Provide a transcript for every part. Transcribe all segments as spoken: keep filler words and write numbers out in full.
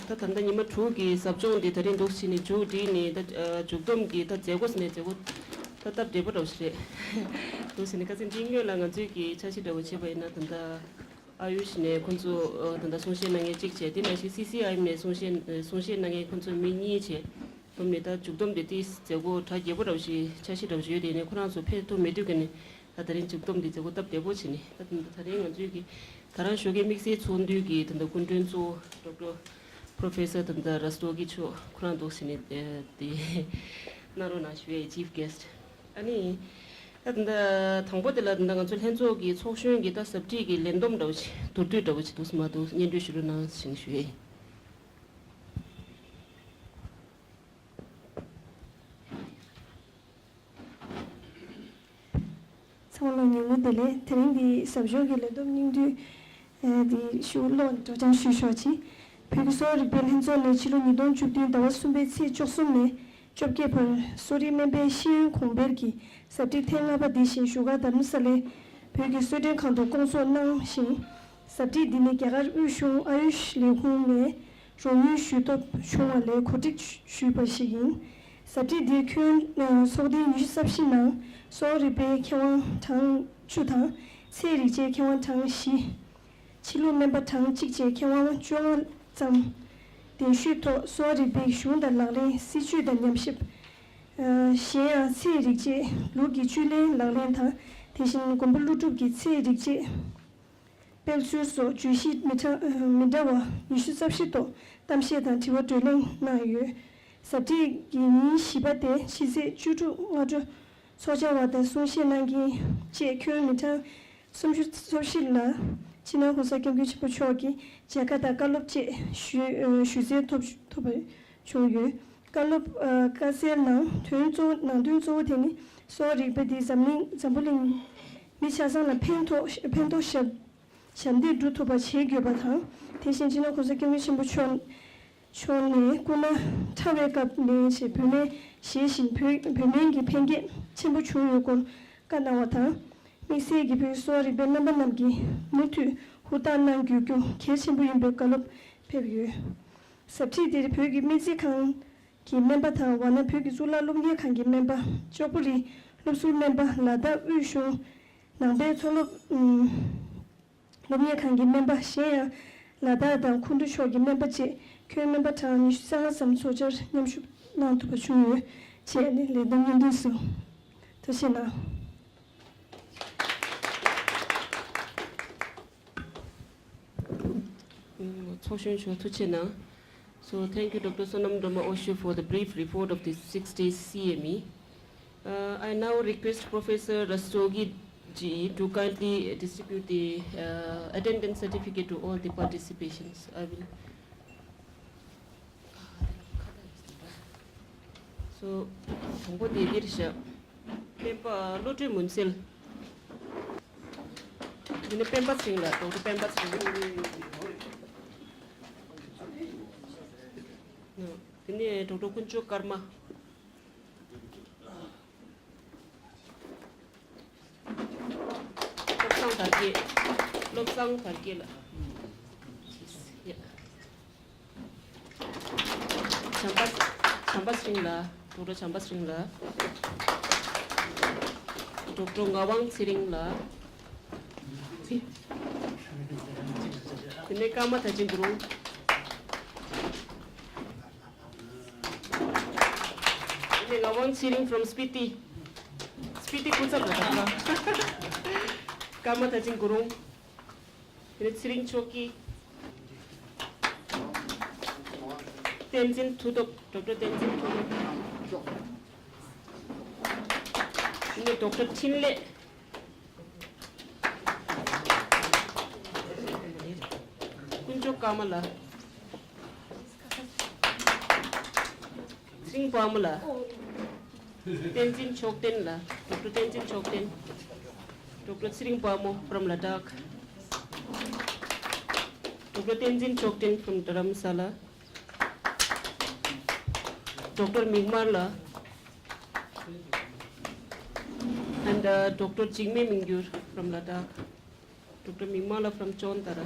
ད་ད་ལྟ་ཉི་མ་དྲུག་གི་ཟབ་སྦྱོང་འདི་ད་རིང་འདུག་བྱས་ནས་མཇུག་བསྒྲིལ་ནས། ད་ཨ་མཇུག་བསྡོམས་ཀྱི་ད་མཛད་སྒོ་ཟེར་ནས་མཛད་སྒོ་ད་སྟབས་བདེ་པོ་འདྲ་བོ་ཞིག་རེད། འདུག་བྱས་ནས་ཁ་སང་འདི་སྔོན་ལ་ང་ཚོའི་གི་འཆར་གཞི་འདྲ་བོ་བྱས་པ་ཡིན་ན། ད་ལྟ་ཨ་ཡུཤ་ནས་ཁོང་ཚོ་ཨ་ད་ལྟ་གསུང་བཤད་གནང་མཁན་གཅིག་བྱས། དེ་ནང་བཞིན་སི་སི་ཨའི་ཨེམ་ནས་གསུང་བཤད་གསུང་བཤད་གནང་མཁན་ཁོང་ཚོ་མི་གཉིས་བྱས། བསྡོམས་ནས་ད་མཇུག་བསྡོམས་དེ་དེའི་མཛད་སྒོ་གྲ་རྒྱས་པོ་འདྲ་བོ་ཞིག་འཆར་གཞི་འདྲ་བོ་ཞིག་ཡོད་དེ། ཡིན་ནའི་ཁོ་རང་ཚོ་ཕེབས་ཐུབ་མེད་དུས་ཀ་ནས། ད་ད་རིང་མཇུག་བསྡོམས་འདི་མཛད་སྒོ་སྟབས་བདེ་པོ་བྱས་ནས། ད་ད་རིང་ང་ཚོའི་གི་ད་རང་ཞོགས་ཀའི་དམིགས་བསལ་ཚོགས་འདུའི་གི་ད་ལྟ་སྐུ་མགྲོན་གཙོ་བོ་ཌོག་ཊར་པོ་རོ་ཕེ་སར་ད་ལྟ་ར་སྟོ་གི་མཆོག་ཁོ་རང་འདུག་བྱས་ནས་ཨ་དེ་གནང་རོགས་གནང་ཞུ་ཡས། ཅིཕ་གེ་སི་ཊི། ཨ་ནི་ད་ད་ལྟ་དང་པོ་དེ་ལ་ད་ལྟ་ང་ཚོ་ལྷན་ཚོགས་ཀྱི་ཚོགས་གཞོན་གྱི་ད་ཟབ་ཁྲིད་ཀྱི་ལས་བསྡོམས་འདྲ་བོ་ཞིག་མདོར་བསྡུས་འདྲ་བོ་ཞིག་འདུག་སེ་མ་འདུག་སྙན་སྒྲོན་ཞུ་རོགས་གནང་ཞེས་ཞུ་ཡས། ཚང་མ་ལ་ཉིན་མོ་བདེ་ལེགས། དེ་རིང་འདི་ཟབ་སྦྱོང་གི་ལས་བསྡོམས་སྙིང་བསྡུས་ཨ་འདི་ཤུགས་ལོག་སྒྲོག་སྦྱང་ཞུས་ཆོག་ཅིག་བོད་ཀྱི་གསོ་བ་རིག་པའི་ལྷན་ཚོགས་ནས་ཕྱི་ལོ་ཉིས་སྟོང་བཅུ་བདུན་ཟླ་བ་གསུམ་པའི་ཚེས་བཅུ་གསུམ་ནས་བཅོ་བརྒྱད་བར་གསོ་རིག་སྨན་པའི་ཤེས་ཡོན་གོང་འཕེལ་གྱི་ཟབ་ཁྲིད་ཐེངས་ལྔ་པ་འདི་བཞིན་བཞུགས་སྒར་རྡ་རམ་ས་ལའི་བོད་ཀྱི་གསོལ་མགྲོན་ཁང་དུ་བསྐོང་ཚོགས་གནང་ཞིང་། ཟབ་ཁྲིད་འདི་ནི་རྒྱ་གར་དབུས་གཞུང་ཨ་ཡུཤ་ལས་ཁུངས་ནས་རོགས་དངུལ་ཞུ་ཐབས་བྱུང་བ་ལས་གོ་སྒྲིག་ཞུས་པ་ཞིག་ཡིན། ཟབ་ཁྲིད་འདིར་ཁྱོན་ཚོགས་ཐེངས་ཉི་ཤུ་རྩ་བཞི་ནང་གསོ་བ་རིག་པའི་མཁས་དབང་གྲངས་བཅུ་དང་ཚད་རིག་ཆའི་མཁས་དབང་གྲངས་བཞི། ཕྱི་ལུགས་སྨན་པ་གྲངས་གཅིག་བཅས་མཁས་དབང་བཅོ་ལྔ་ཙམ་གདན་ཞུས་ཐོག་གསོ་བ་རིག་པའི་གཞུང་དང་ལག་ལེན། སྲིད་བྱུས་དང་ཉམས་ཞིབ། གཞན་ཡང་ཚད་རིག་ཆའི་ལུགས་ཀྱི་བཅུད་ལེན་ལག་ལེན་དང་། དེ་བཞིན་མགོན་པོ་ཀླུ་སྒྲུབ་ཀྱི་ཚད་རིག་ཆའི་སྤེལ་ཚུལ་སོགས་བརྗོད་གཞི་མི་འདྲ་མི་འདྲ་བ་ཉི་ཤུ་རྩ་བཞི་ཐོག་གཏམ་བཤད་དང་དྲི་བ་བགྲོ་གླེང་གནང་ཡོད། ཟབ་ཁྲིད་ཀྱི་ཉིན་བཞི་པ་དེ་ཕྱི་ཚེས་བཅུ་དྲུག་སྔ་དྲོ་ཚོགས་བཅར་བ་དང་གསུང་བཤད་གནང་མཁན་བཅས་ཁྱོན་མི་གྲངས་སུམ་ཅུ་སོ་བཞི་ལ་སྤྱི་ནོར་༸གོང་ས་༸སྐྱབས་མགོན་ཆེན་པོ་མཆོག་གིས་མཇལ་ཁ་དང་བཀའ་སློབ་བཅས་ཞུ་ཞུ་སྩལ་ཐོབ་ཐོབ་པ་བྱུང་ཡོད། བཀའ་སློབ་ཨ་བཀའ་སྩལ་ནང་དོན་གཙོ་བོ་ནང་དོན་གཙོ་བོ་དེ་ནི་གསོ་བ་རིག་པ་འདིས་འཛམ་གླིང་འཛམ་བུ་གླིང་མི་ཆ་ཚང་ལ་ཕན་ཐོགས་ཕན་ཐོགས་ཞབས་ཞབས་འདེགས་སྒྲུབ་ཐུབ་པ་བྱེད་དགོས་པ་དང་། དེ་བཞིན་སྤྱི་ནོར་༸གོང་ས་༸སྐྱབས་མགོན་ཆེན་པོ་མཆོག་མཆོག་ནས་སྐུ་ན་ཕྲ་བའི་སྐབས་ནས་བྱས་བོད་སྨན་བཞེས་ཤིང་བོད་བོད་སྨན་གྱི་ཕན་སྐྱེད་ཆེན་པོ་བྱུང་ཡོད་སྐོར་བཀའ་གནང་བ་དང་། དམིགས་བསལ་གྱིས་བོད་ཀྱི་གསོ་བ་རིག་པའི་རྣམ་པ་རྣམས་ཀྱིས་མུ་མཐུད་ཧུར་ཐག་གནང་དགོས་རྒྱུ་གལ་ཆེན་པོ་ཡིན་པའི་བཀའ་སློབ་ཕེབས་ཡོད། ཟབ་ཁྲིད་འདིར་བོད་ཀྱི་སྨན་རྩིས་ཁང་གི་སྨན་པ་དང་། ཝཱ་ཎ་བོད་ཀྱི་གཙུག་ལག་སློབ་གཉེར་ཁང་གི་སྨན་པ། ལྕགས་པོ་རི་སློབ་ཟུར་སྨན་པ། ལ་དྭགས་དབུས་གཞུང་ནང་པའི་མཐོ་སློབ་སློབ་གཉེར་ཁང་གི་སྨན་པ། གཞན་ཡང་ལ་དྭགས་དང་ཁུ་འབྲུག་ཕྱོགས་ཀྱི་སྨན་པ་བཅས་ཁྱོན་སྨན་པ་གྲངས་ཉི་ཤུ་རྩ་ལྔ་ཙམ་ཚོགས་བཅར་མཉམ་ཞུགས་གནང་ཐུབ་པ་བྱུང་ཡོད། བཅས་ནི་ལས་བསྡོམས་སྙིང་བསྡུས་སུ། ཐུགས་རྗེ་གནང་། ཚོགས་གཞོན་མཆོག་ཐུགས་རྗེ་གནང་། So, thank you, Doctor Sonam Rama Osho, for the brief report of the six days C M E. Uh, I now request Professor Rastogi ji to kindly distribute the uh, attendance certificate to all the participants. I will. So, དང་པོ་དེ་འདིར་བཞག་སྨན་པ་བློ་གྲོས་མུན་སེལ། འདི་ནི་སྤེན་པ་ཚེ་རིང་ལགས། ཌོག་ཊར་སྤེན་པ་ཚེ་རིང་། འདི་ནི་ཌོག་ཊར་དཀོན་མཆོག་ཀརྨ། བློ་བཟང་དར་རྒྱས། བློ་བཟང་དར་རྒྱས་ལགས། བྱམས་པ། བྱམས་པ་ཚེ་རིང་ལགས། ཌོག་ཊར་བྱམས་པ་ཚེ་རིང་ལགས། ཌོག་ཊར་ངག་དབང་ཚེ་རིང་ལགས། དེ་ནས་ཀརྨ་དར་ཅན་གུ་རུང་། དེ་ནས་ངག་དབང་ཚེ་རིང་from Spiti། སྤི་ཏི་སྐུ་ཚབ་ལ་དགའ། ཀརྨ་དར་ཅན་གུ་རུང་། དེ་ནས་ཚེ་རིང་ཆོས་སྐྱིད། བསྟན་འཛིན་མཐུ་སྟོབས། ཌོག་ཊར་བསྟན་འཛིན་མཐུ་སྟོབས། དེ་ནས་ཌོག་ཊར་འཕྲིན་ལས། དཀོན་མཆོག་ཀརྨ་ལགས། ཚེ་རིང་དཔལ་མོ་ལགས། བསྟན་འཛིན་མཆོག་ལྡན་ལགས། ཌོག་ཊར་བསྟན་འཛིན་མཆོག་ལྡན། ཌོག་ཊར་ཚེ་རིང་དཔལ་མོ་from Ladakh། ཌོག་ཊར་བསྟན་འཛིན་མཆོག་ལྡན་from Dharamsala། ཌོག་ཊར་མིག་དམར་ལགས། And uh, ཌོག་ཊར་འཇིགས་མེད་མི་འགྱུར་from Ladakh། ཌོག་ཊར་མིག་དམར་ལགས་from ཅོན་ཏ་ར།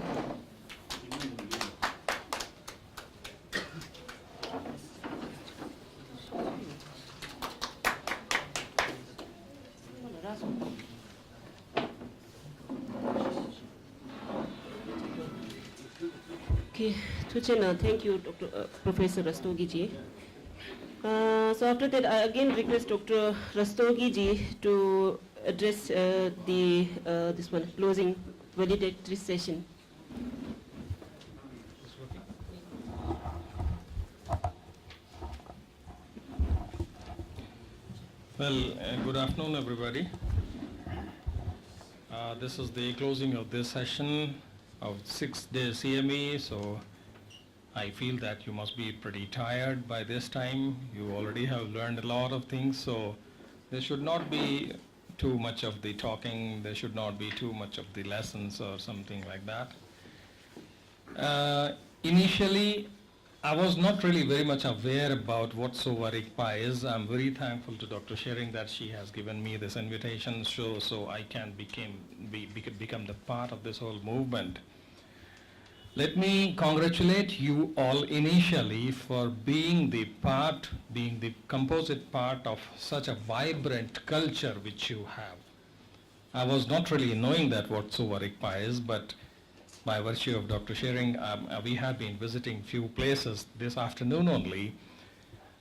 Okay, Thuchena, thank you, Doctor, uh, Professor Rastogi ji. Uh, so after that, I again request Doctor Rastogi ji to address uh, the uh, this one closing valedictory session. Well, uh, good afternoon, everybody. Uh, this is the closing of this session of sixth day C M E, so I feel that you must be pretty tired by this time. You already have learned a lot of things, so there should not be too much of the talking, there should not be too much of the lessons or something like that. Uh, initially, I was not really very much aware about what Sowa Rigpa is. I'm very thankful to Doctor Shering that she has given me this invitation so, so I can became, be, bec- become the part of this whole movement. Let me congratulate you all initially for being the part, being the composite part of such a vibrant culture which you have. I was not really knowing that what Sowa Rigpa is, but by virtue of Doctor Shering, um, uh, we have been visiting few places this afternoon only.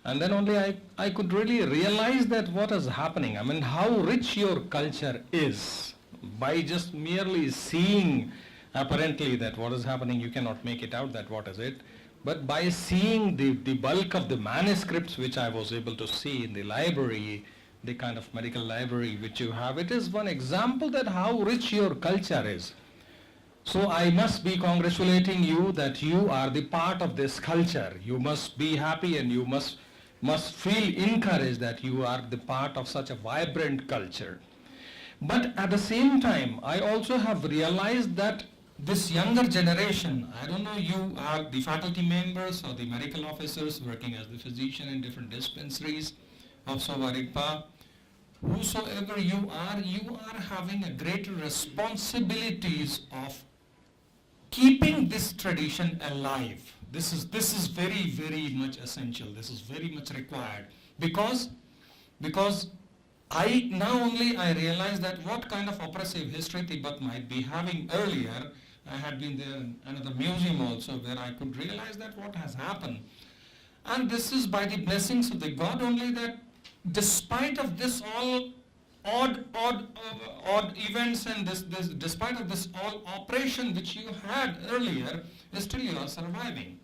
And then only I, I could really realize that what is happening, I mean, how rich your culture is by just merely seeing, apparently, that what is happening, you cannot make it out that what is it. But by seeing the, the bulk of the manuscripts which I was able to see in the library, the kind of medical library which you have, it is one example that how rich your culture is. So I must be congratulating you that you are the part of this culture. You must be happy and you must must feel encouraged that you are the part of such a vibrant culture. But at the same time, I also have realized that this younger generation, I don't know, you are the faculty members or the medical officers working as the physician in different dispensaries of Sowa Rigpa, whosoever you are, you are having a greater responsibilities of keeping this tradition alive. This is, this is very, very much essential. This is very much required because, because I now only I realize that what kind of oppressive history Tibet might be having. Earlier, I had been there in another museum also where I could realize that what has happened. And this is by the blessings of the God only that despite of this all odd, odd, uh, odd events and this, this, despite of this all oppression which you had earlier, still you are surviving.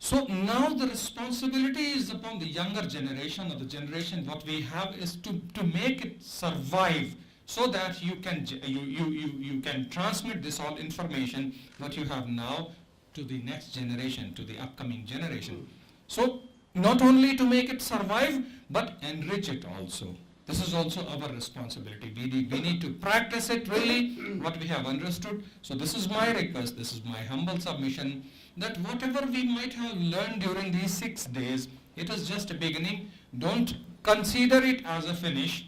So now the responsibility is upon the younger generation, or the generation what we have is to, to make it survive so that you can, you, you, you, you can transmit this all information what you have now to the next generation, to the upcoming generation. So, not only to make it survive, but enrich it also. This is also our responsibility. We need, we need to practice it really, what we have understood. So, this is my request, this is my humble submission, that whatever we might have learned during these six days, it is just a beginning. Don't consider it as a finish.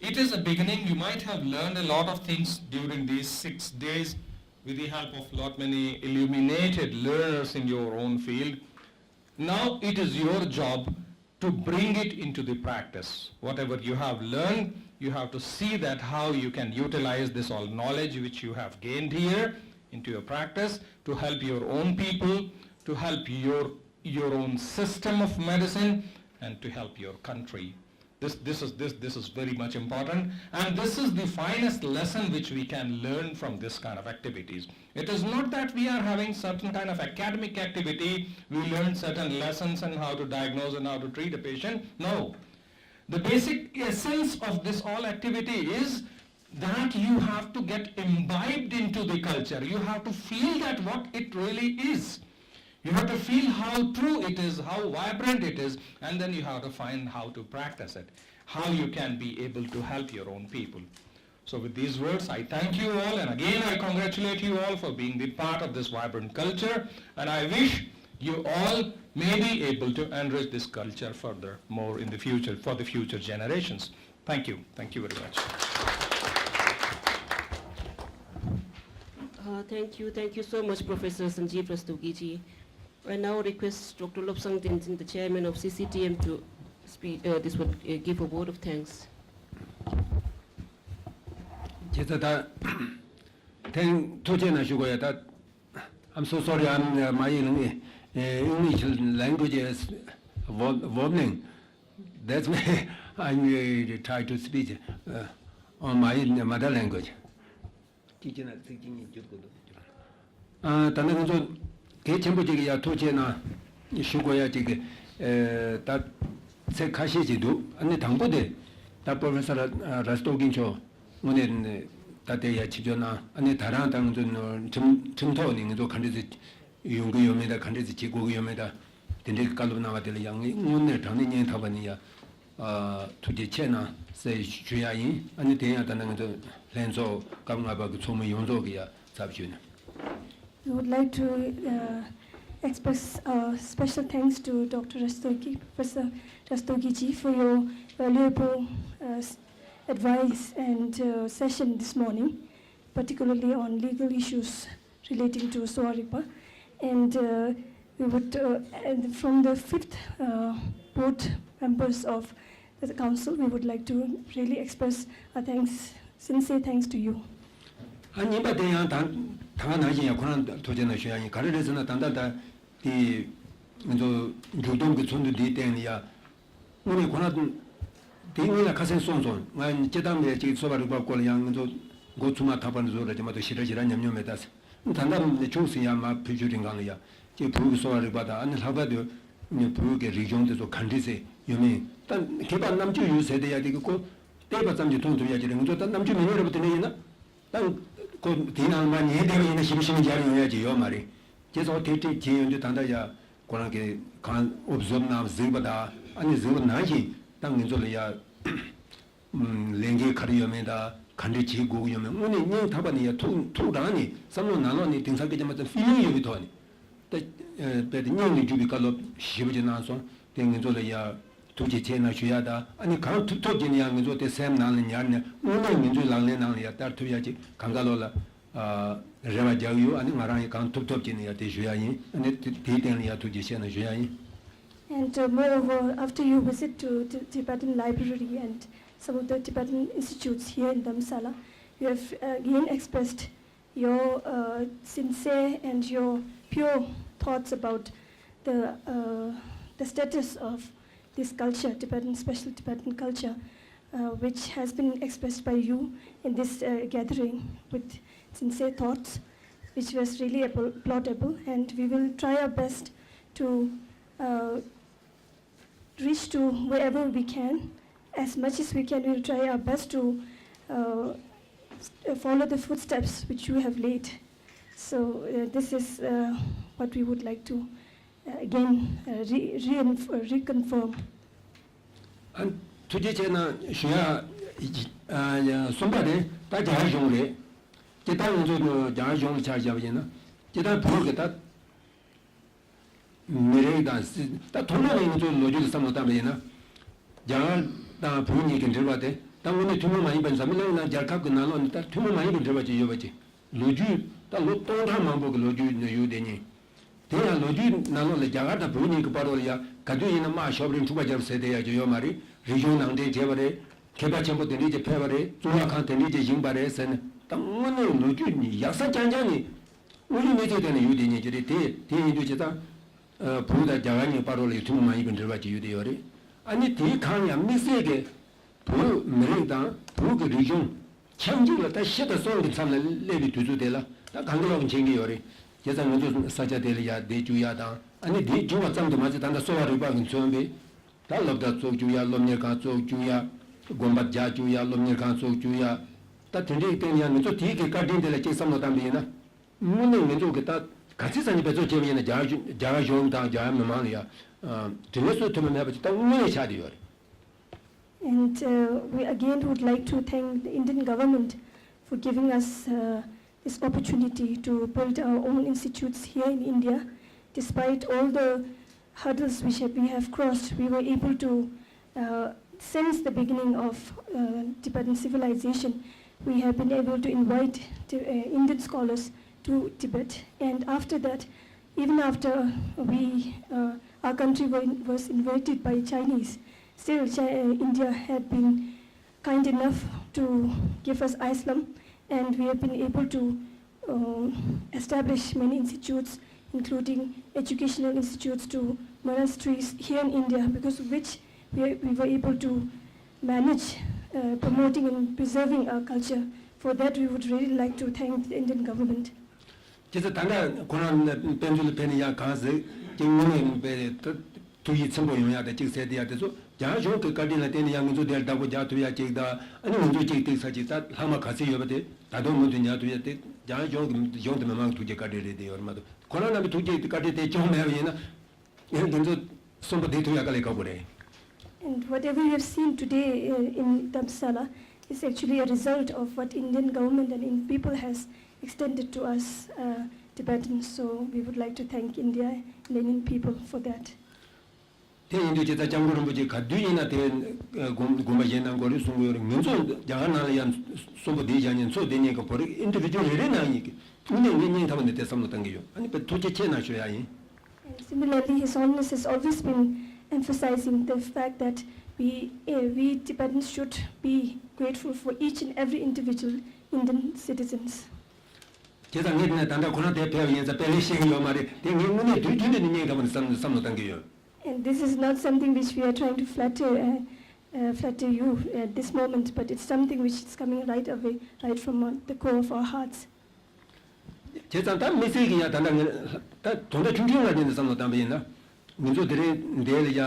It is a beginning. You might have learned a lot of things during these six days with the help of lot many illuminated learners in your own field. Now it is your job to bring it into the practice. Whatever you have learned, you have to see that how you can utilize this all knowledge which you have gained here into your practice to help your own people, to help your, your own system of medicine, and to help your country. This, this, is, this, this is very much important, and this is the finest lesson which we can learn from this kind of activities. It is not that we are having certain kind of academic activity, we learn certain lessons and how to diagnose and how to treat a patient. No. The basic essence of this all activity is that you have to get imbibed into the culture. You have to feel that what it really is. You have to feel how true it is, how vibrant it is, and then you have to find how to practice it, how you can be able to help your own people. So, with these words, I thank you all, and again I congratulate you all for being the part of this vibrant culture, and I wish you all may be able to enrich this culture further more in the future for the future generations. Thank you. Thank you very much. Uh, thank you. Thank you so much, Professor Sanjeev Rastogi ji. I now request Doctor Lobsang Tenzin, the chairman of C C T M, to speak, uh, this would uh, give a vote of thanks. ཁྱེད་ཚོ་ད་ཐེངས་ཐུགས་རྗེ་གནང་ཞུ་དགོས་ཡ། ད་ I'm so sorry, I'm uh, my English, uh, English language is wob- wobbling. That's why I uh, try to speak uh, on my mother language. ཅིག་ཅིག་ན་ཚིག་གཅིག་གཉིས་བསྒྱུར་དགོས་འདུག་ཨ། ད་ནི་ང་ཚོ་གལ་ཆེན་པོ་ཅིག་ཡ་ཐུགས་རྗེ་གནང་ཞུ་དགོས་ཡ་ཅིག་གི་ཨ། ད་ཚིག་ཁ་ཤས་ཅིག་འདུག་ཨ་ནི་དང་པོ་དེ་ད་པོ་རོ་ཕེ་སར་ར་སི་ཏོ་ཀི་མཆོག་དངོས་གནས་ད་ལྟའི་ཡ་ཆིབས་བསྒྱུར་གནང་། ཨ་ནི་ད་རང་ད་ང་ཚོ་ཁྲིམས་ཁྲིམས་ཐོག་ནས་ང་ཚོ་ག་འདྲ་ཟེ་ཡོང་གི་ཡོད་མེད་དང་། ག་འདྲ་ཟེ་བྱེད་དགོས་ཀྱི་ཡོད་མེད་དང་། དེ་འདྲའི་བཀའ་སློབ་གནང་བ་དེ་ལ་ཡང་ངས་དངོས་གནས་དྲང་གནས་སྙིང་ཐག་པ་ནས་ཡ་ཨ། ཐུགས་རྗེ་ཆེ་གནང་ཟེར་ཞུ་ཡ་ཡིན། ཨ་ནི་དེ་ཡང་ད་ནི་ང་ཚོ་ལྷན་ཚོགས་སྐབས་ལྔ་པ་གི་ཚོགས་མི་ཡོངས་རྫོགས་ཀྱི་ཡ་ཚབ་ཞུས་ནས། We would like to uh, express a special thanks to Doctor Rastogi, Professor Rastogi ji, for your valuable uh, s- advice and uh, session this morning, particularly on legal issues relating to Sowa Rigpa. And uh, we would, uh, and from the fifth uh, board members of the council, we would like to really express our thanks, sincere thanks to you. ཨ། གཉིས་པ་དེ་ཡང་ད་ད་ག་ནང་བཞིན་ཡང་ཁོ་རང་ཐུགས་རྗེ་གནང་ཞུ་ཡ་ཡིན། ག་རེ་རེད་ཟེར་ན། ད་ལྟ་ད་དེ་ང་ཚོ་མཇུག་བསྡོམས་ཀྱི་ཚོགས་འདུ་འདིའི་སྟེང་ནས་ཡ། དངོས་གནས་ཁོ་རང་དེ་སྔོན་ལ་ཁ་སང་གསུངས་སོང་། ང་སྤྱིར་བཏང་ནས་ཅིག་གསོ་བ་རིག་པ་སྐོར་ལ་ཡང་ང་ཚོ་འགོ་ཚུགས་མ་ཐག་པ་ནས་བཟོ་ར་ཅིག་མ་གཏོགས་ཞེ་དྲག་ཞེ་དྲག་ཉམས་མྱོང་མེད་ད་ཟེར། ད་ལྟ་ནས་ཆུང་ཟིན་ཡ་མ་བོད་ཆོས་རིང་གང་ལ་ཡ་ཅིག་བོད་ཀྱི་གསོ་བ་རིག་པ་དང་། ཨ་ནི་ལྷག་པར་དུ་ནས་བོད་ཀྱི་རིག་གཞུང་དེ་ཚོ་ག་འདྲ་ཟེ་ཡོད་མེད། ད་མཁས་པ་རྣམ་དཔྱོད་ཡོད་ཟེར་དེ་ཡ་དེ་གི་ཁོ་བལྟས་པ་ཙམ་གྱིས་མཐོང་ཐུབ་ཡ་ཅིག་རེད། ང་ཚོ་ད་རྣམ་དཔྱོད་མེད་མཁན་རེད་པ། དེ་འདྲ་ཡིན་ན། ད་ཁོ་དེའི་ནང་མ་ཉན་བསྡད་པ་ཡིན་ན་ཞིབ་ཞིབ་མཇལ་ཡོང་ཡ་ཅིག་ཡོད་མ་རེད། བྱས་ཙང་དེ་འདྲ་བྱས་ཡོང་དུས་ད་ལྟ་ཡ་ཁོ་རང་གིས་གང་ཨུབ་ཟོབ་གནང་གཟིགས་པ་དང་། ཨ་ནི་གཟིགས་པ་ནང་བཞིན་ད་ང་ཚོ་ལ་ཡ་ལས་འགན་ག་རེ་ཡོད་མེད་དང་། ག་འདྲ་བྱེད་དགོས་ཀྱི་ཡོད་མེད་དངོས་གནས་སྙིང་ཐག་པ་ནས་ཡ་ཐུགས་ཐུགས་དྲངས་ནས་བསམ་བློ་ནང་ལོགས་ནས་དེང་སང་སྐད་ཆ་མ་ཚད་ཕི་ལིང་ཡོད་པའི་ཐོག་ནས། ད་རྦད་དེ་སྙིང་ནས་འཇུག་པའི་བཀའ་སློབ་ཞེ་པོ་ཅིག་གནང་སོང་། དེ་ང་ཚོ་ལ་ཡ་ཐུགས་རྗེ་ཆེ་གནང་ཞུ་ཡ་དང་། ཨ་ནི་གང་ཐུབ་ཐུབ་ཀྱིས་ནི་ཡ་ང་ཚོ་དེ་སེམས་ནང་ལ་ཉར་ནས་དངོས་གནས་ང་ཚོའི་ལག་ལེན་ནང་ལ་ཡ་བསྟར་ཐུབ་ཡ་ཅིག་གང་ག་ལོག་ལ་ཨ་རེ་བ་རྒྱག་གི་ཡོད། ཨ་ནི་ང་རང་ཡང་གང་ཐུབ་ཐུབ་ཀྱིས་ནི་ཡ་དེ་ཞུ་ཡ་ཡིན། ཨ་ནི་དེ་དེའི་སྟེང་ལ་ཡ་ཐུགས་རྗེ་ཆེ་གནང་ཞུ་ཡ་ཡིན། And uh, moreover, after your visit to the Tibetan library and some of the Tibetan institutes here in Dharamsala, you have uh, again expressed your uh, sincere and your pure thoughts about the, uh, the status of this culture, Tibetan, special Tibetan culture, uh, which has been expressed by you in this uh, gathering with sincere thoughts, which was really applaudable. And we will try our best to uh, reach to wherever we can. As much as we can, we'll try our best to uh, follow the footsteps which you have laid. So uh, this is uh, what we would like to uh, again uh, re- reinf- uh, reconfirm. ཨ། ཐུགས་རྗེ་ཆེ་གནང་ཞུ་ཡ། ཨ། གསུམ་པ་དེ་ད་རྒྱ་གར་གཞུང་རེད། དེ་ད་ང་ཚོ་རྒྱ་གར་གཞུང་ལ་ཆ་བཞག་པ་ཡིན་ན། དེ་ད་བོད་ཀྱི་ད་མི་རིགས་དང་སྲིད། ད་ཐོག་མ་ནས་ང་ཚོའི་ལོ་རྒྱུས་ལ་བསམ་བློ་བཏང་པ་ཡིན་ན། རྒྱ་གར་དང་བོད་གཉིས་ཀྱི་འབྲེལ་བ་དེ་ད་དངོས་གནས་ཐུན་མོང་མ་ཡིན་པ། འཛམ་གླིང་ནང་རྒྱལ་ཁབ་ཀྱི་ནང་ལོགས་ནས་ད་ཐུན་མོང་མ་ཡིན་པའི་འབྲེལ་བ་ཅིག་ཡོད་པ་ཅིག་ལོ་རྒྱུས་ད་ལོ་སྟོང་ཕྲག་མང་པོ་གི་ལོ་རྒྱུས་ནས་ཡོད་དེ་ཉིད། དེ་ཡང་ལོ་རྒྱུས་ནང་ལོགས་ལ་རྒྱ་གར་དང་བོད་གཉིས་ཀྱི་བར་ལ་ཡ་ག་དུས་ཡིན་ན་དམག་ཤོར་བ་རེད། འཁྲུག་པ་བརྒྱབ་ཟེར་དེ་ཡ་ཅིག་ཡོད་མ་རེད། རིག་གཞུང་ནང་འདྲེན་བྱས་པ་རེད། མཁས་པ་ཆེན་པོ་དེ་འདྲས་ཀྱིས་ཕེབས་པ་རེད། གཙུག་ལག་ཁང་དེ་འདྲས་ཀྱིས་བཞེངས་པ་རེད་ཟེར་ནས། ད་དངོས་གནས་ལོ་རྒྱུས་ནི་ཡག་ས་རྐྱང་རྐྱང་ནས་དངོས་ཡོད་གནས་ཚུལ་དེ་ནས་ཡོད་དེ་ཉིད་ཀྱི་རེད། དེ་དེ་ཡིན་དུས་ཇི་ལྟར་བོད་དང་རྒྱ་གར་གཉིས་བར་ལ་ཡ་ཐུན་མོང་མ་ཡིན་པའི་འབྲེལ་བ་ཅིག་ཡོད་དེ་ཡོད་རེད། ཨ་ནི་དེའི་ཁར་ཡང་དམིགས་བསལ་གྱི་བོད་མི་རིགས་དང་བོད་ཀྱི་རིག་གཞུང་ཆབས་ཅིག་ལ་ད་ཤི་དང་གསོན་གྱི་མཚམས་ལ་སླེབས་པའི་དུས་ཚོད་དེ་ལ་ད་གང་གི་ལོག་མཁྱེན་གྱི་ཡོད་རེད། བྱས་ཙང་ང་ཚོ་ས་ཆ་དེ་ལ་ཡ་བསྡད་བཅུག་ཡ་དང་། ཨ་ནི་དེ་བཅུག་པ་ཙམ་དུ་མ་ཟད། ད་ལྟ་གསོ་བ་རིག་པ་གིས་མཚོན་པའི་ད་སློབ་གྲྭ་བཙུགས་བཅུག་ཡ། སློབ་གཉེར་ཁང་བཙུགས་བཅུག་ཡ། དགོན་པ་རྒྱག་བཅུག་ཡ། སློབ་གཉེར་ཁང་བཙུགས་བཅུག་ཡ། ད་དེ་འདྲའི་སྟེང་ཡང་ང་ཚོ་དེའི་གི་བཀའ་དྲིན་དེ་ལ་གཅིག་བསམ་བློ་བཏང་པ་ཡིན་ན། དངོས་གནས་ང་ཚོ་གི་ད་ག་ཚོད་ཙམ་ཞིག་འབད་བརྩོན་བྱས་པ་ཡིན་ན། རྒྱ་གར་གཞུང་དང་རྒྱ་གར་མི་མང་ལ་ཡ་དྲིན་ལན་གསོ་ཐུབ་པ་མེད་པ་ཅིག་ད་དངོས་གནས་ཆགས་བསྡད་ཡོད་རེད། And uh, we again would like to thank the Indian government for giving us uh, this opportunity to build our own institutes here in India. Despite all the hurdles which have, we have crossed, we were able to, uh, since the beginning of uh, Tibetan civilization, we have been able to invite uh, Indian scholars to Tibet. And after that, even after we, uh, our country were, was invaded by Chinese, still Chi- uh, India had been kind enough to give us asylum, and we have been able to uh, establish many institutes, including educational institutes to monasteries here in India, because of which we, we were able to manage uh, promoting and preserving our culture. For that, we would really like to thank the Indian government. ཁྱེད་ཚོ་ད་ལྟ་ཁོ་རང་དཔེ་མཛོད་ལ་ཕེབས་ནས་ཡ་གང་ཟེར་ཀྱི་དངོས་གནས་དཔེ་ཐུགས་ཡིད་ཚིམ་པོ་ཡོང་ཡ་དང་གཅིག་ཟེར་དེ་ཡ་དེ་ཚོ་རྒྱ་གཞུང་གི་བཀའ་དྲིན་ལ་བརྟེན་ནས་ཡ་ང་ཚོ་དེར་བདག་པོ་རྒྱག་ཐུབ་ཡ་གཅིག་དང་ཨ་ནི་ང་ཚོ་གཅིག་ཏིག་ས་གཅིག་ད་ལྷག་མ་ག་ཚོད་ཡོད་པ་དེ་ད་དུང་མུ་མཐུད་ཉར་ཐུབ་ཡ་དེ་རྒྱ་གཞུང་གི་གཞུང་དེ་མི་མང་གི་ཐུགས་རྗེ་བཀའ་དྲིན་རེད་དེ་ཡོད་རེད་མ་གཏོགས་ཁོ་རང་རྣམ་པའི་ཐུགས་རྗེ་བཀའ་དྲིན་དེ་བྱུང་མེད་པ་ཡིན་ན། ཡང་དེ་ཚོ་གསོན་པོ་བསྡད་ཐུབ་ཡག་དཀའ་ལས་ཁག་པོ་རེད། And whatever you have seen today uh, in Dharamsala is actually a result of what Indian government and Indian people has extended to us uh, Tibetans. So we would like to thank India and Indian people for that. དེ་ཡིན་དུས་ཁྱེད་ཚ་སྐྱབས་མགོན་རིན་པོ་ཆེ་ག་དུས་ཡིན་ན་དེ་དགོངས་དགོངས་པ་བཞེས་གནང་དགོས་རེད་གསུང་གི་ཡོད་རེད། ང་ཚོ་རྒྱ་གར་ནང་ལ་ཡང་གསོན་པོ་བསྡད་བཞག་ཉིན་ཚོ་བསྡད་ཉིན་ག་བོད་རིགས་ཨིན་ཌི་བི་ཇུ་ཨལ་རེ་རེ་ནང་ཡིན་གི་དངོས་གནས་ངས་སྙིང་ཐག་པ་ནས་དེ་བསམ་བློ་བཏང་གི་ཡོད། ཨ་ནི་བོད་ཐུགས་རྗེ་ཆེ་གནང་ཞུ་ཡ་ཡིན། And similarly, His Holiness has always been emphasizing the fact that we, uh, we Tibetans should be grateful for each and every individual Indian citizens. དེ་ཙང་ངས་དེ་ནས་ད་ལྟ་ཁོ་རང་དེ་ཕེབས་ཡིན་ཙང་དཔེ་ལེགས་ཤེས་ཀྱི་ཡོད་མ་རེད་དེ་ངས་དངོས་གནས་དུས་རྒྱུན་དུ་ནི་སྙིང་ཐག་པ་ནས་བསམ་བསམ་བློ་བཏང་གི་ཡོད། And this is not something which we are trying to flatter, uh, uh, flatter you at this moment, but it's something which is coming right away, right from uh, the core of our hearts. བྱས་ཙང་ད་དམིགས་བསལ་གྱི་ཡ་ད་ལྟ་ངས་ད་དོན་དག་ཆུང་ཆུང་ལ་བརྟེན་ནས་བསམ་བློ་བཏང་པ་ཡིན་ན། ང་ཚོ་དེ་རིང་འདིར་ལ་ཡ་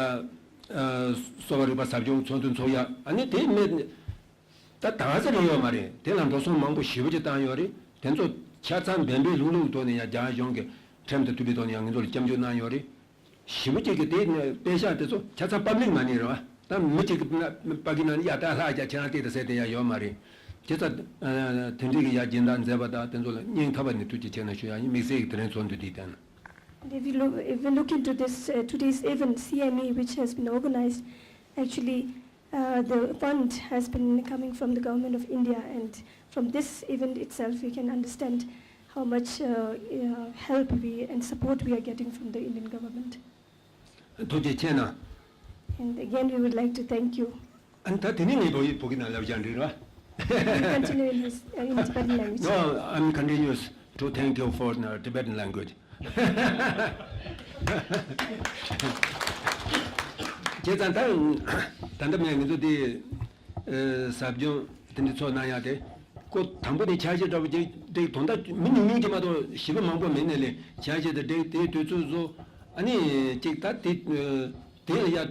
གསོ་བ་རིག་པ་ཟབ་སྦྱོང་ཚོགས་འདུ་འཚོགས་ཡ་ཨ་ནི་དེ་མེད། ད་ད་ག་ཚོད་རེད་ཡོད་མ་རེད། དེ་ལ་འགྲོ་སོང་མང་པོ་ཞེ་པོ་ཅིག་བཏང་ཡོད་རེད། དེ་ཚོ་ཆ་ཚང་འབད་འབད་ལྷུག་ལྷུག་ཐོག་ནས་ཡ་རྒྱ་གཞུང་གི་ཁྲིམས་དང་མཐུན་པའི་ཐོག་ནས་ཡ་ང་ཚོ་ལ་སྐྱབས་འཇུག་གནང་ཡོད་རེད། ཞེ་པོ་ཅིག་གི་དེ་ནས་པེ་ཤག་དེ་ཚོ་ཆ་ཚང་པབ་ལིག་མ་ནི་རེད་བ། ད་མི་གཅིག་གི་པ་གི་ནང་ནས་ཡ་ད་ལྷག་རྒྱ་ཁྱེད་རང་བལྟས་ད་ཟེར་དེ་ཡ་ཡོད་མ་རེད། དེ་ཚོ་དེ་འདྲའི་གི་ཡ་སྦྱིན་བདག་མཛད་པ་དང་དེ་ཚོ་ལ་སྙིང་ཐག་པ་ནས་ཐུགས་རྗེ་ཆེ་གནང་ཞུ་ཡ་ཡིན། དམིགས་བསལ་གྱི་དེ་རིང་ཚོགས་འདུ་འདིའི་སྟེང་ན། And if you look, if we look into this uh, today's event, C M E, which has been organized, actually, uh, the fund has been coming from the government of India, and from this event itself, we can understand how much uh, uh, help we and support we are getting from the Indian government. ཐུགས་རྗེ་ཆེ་གནང་། And again, we would like to thank you. ཨ་ནི་ད་དེ་ནས་ངས་བོད་ཡིག་བོད་སྐད་ནང་ལབ་ཀྱང་འགྲིག་རེད་བ། We'll continue in his uh, in Tibetan language. No, I'm continuous to thank you for the Tibetan language. བྱས་ཙང་ད་ད་ལྟ་མེད་ང་ཚོ་དེ་ཟབ་སྦྱོང་དེ་འདྲ་ཚོགས་གནང་ཡག་དེ་ཀོ་དང་པོ་དེ་འཆར་གཞི་འདྲ་པོ་ཅིག་དེ་དོན་དག་མི་ཉུང་ཉུང་ཅིག་མ་གཏོགས་ཞེ་པོ་མང་པོ་མེད་ནས་ལས་འཆར་གཞི་དེ་དེ་དེ་དུས་ཚོད་བཟོ་ཨ་ནི་ཅིག་ད་དེ་དེ་ལ་ཡ།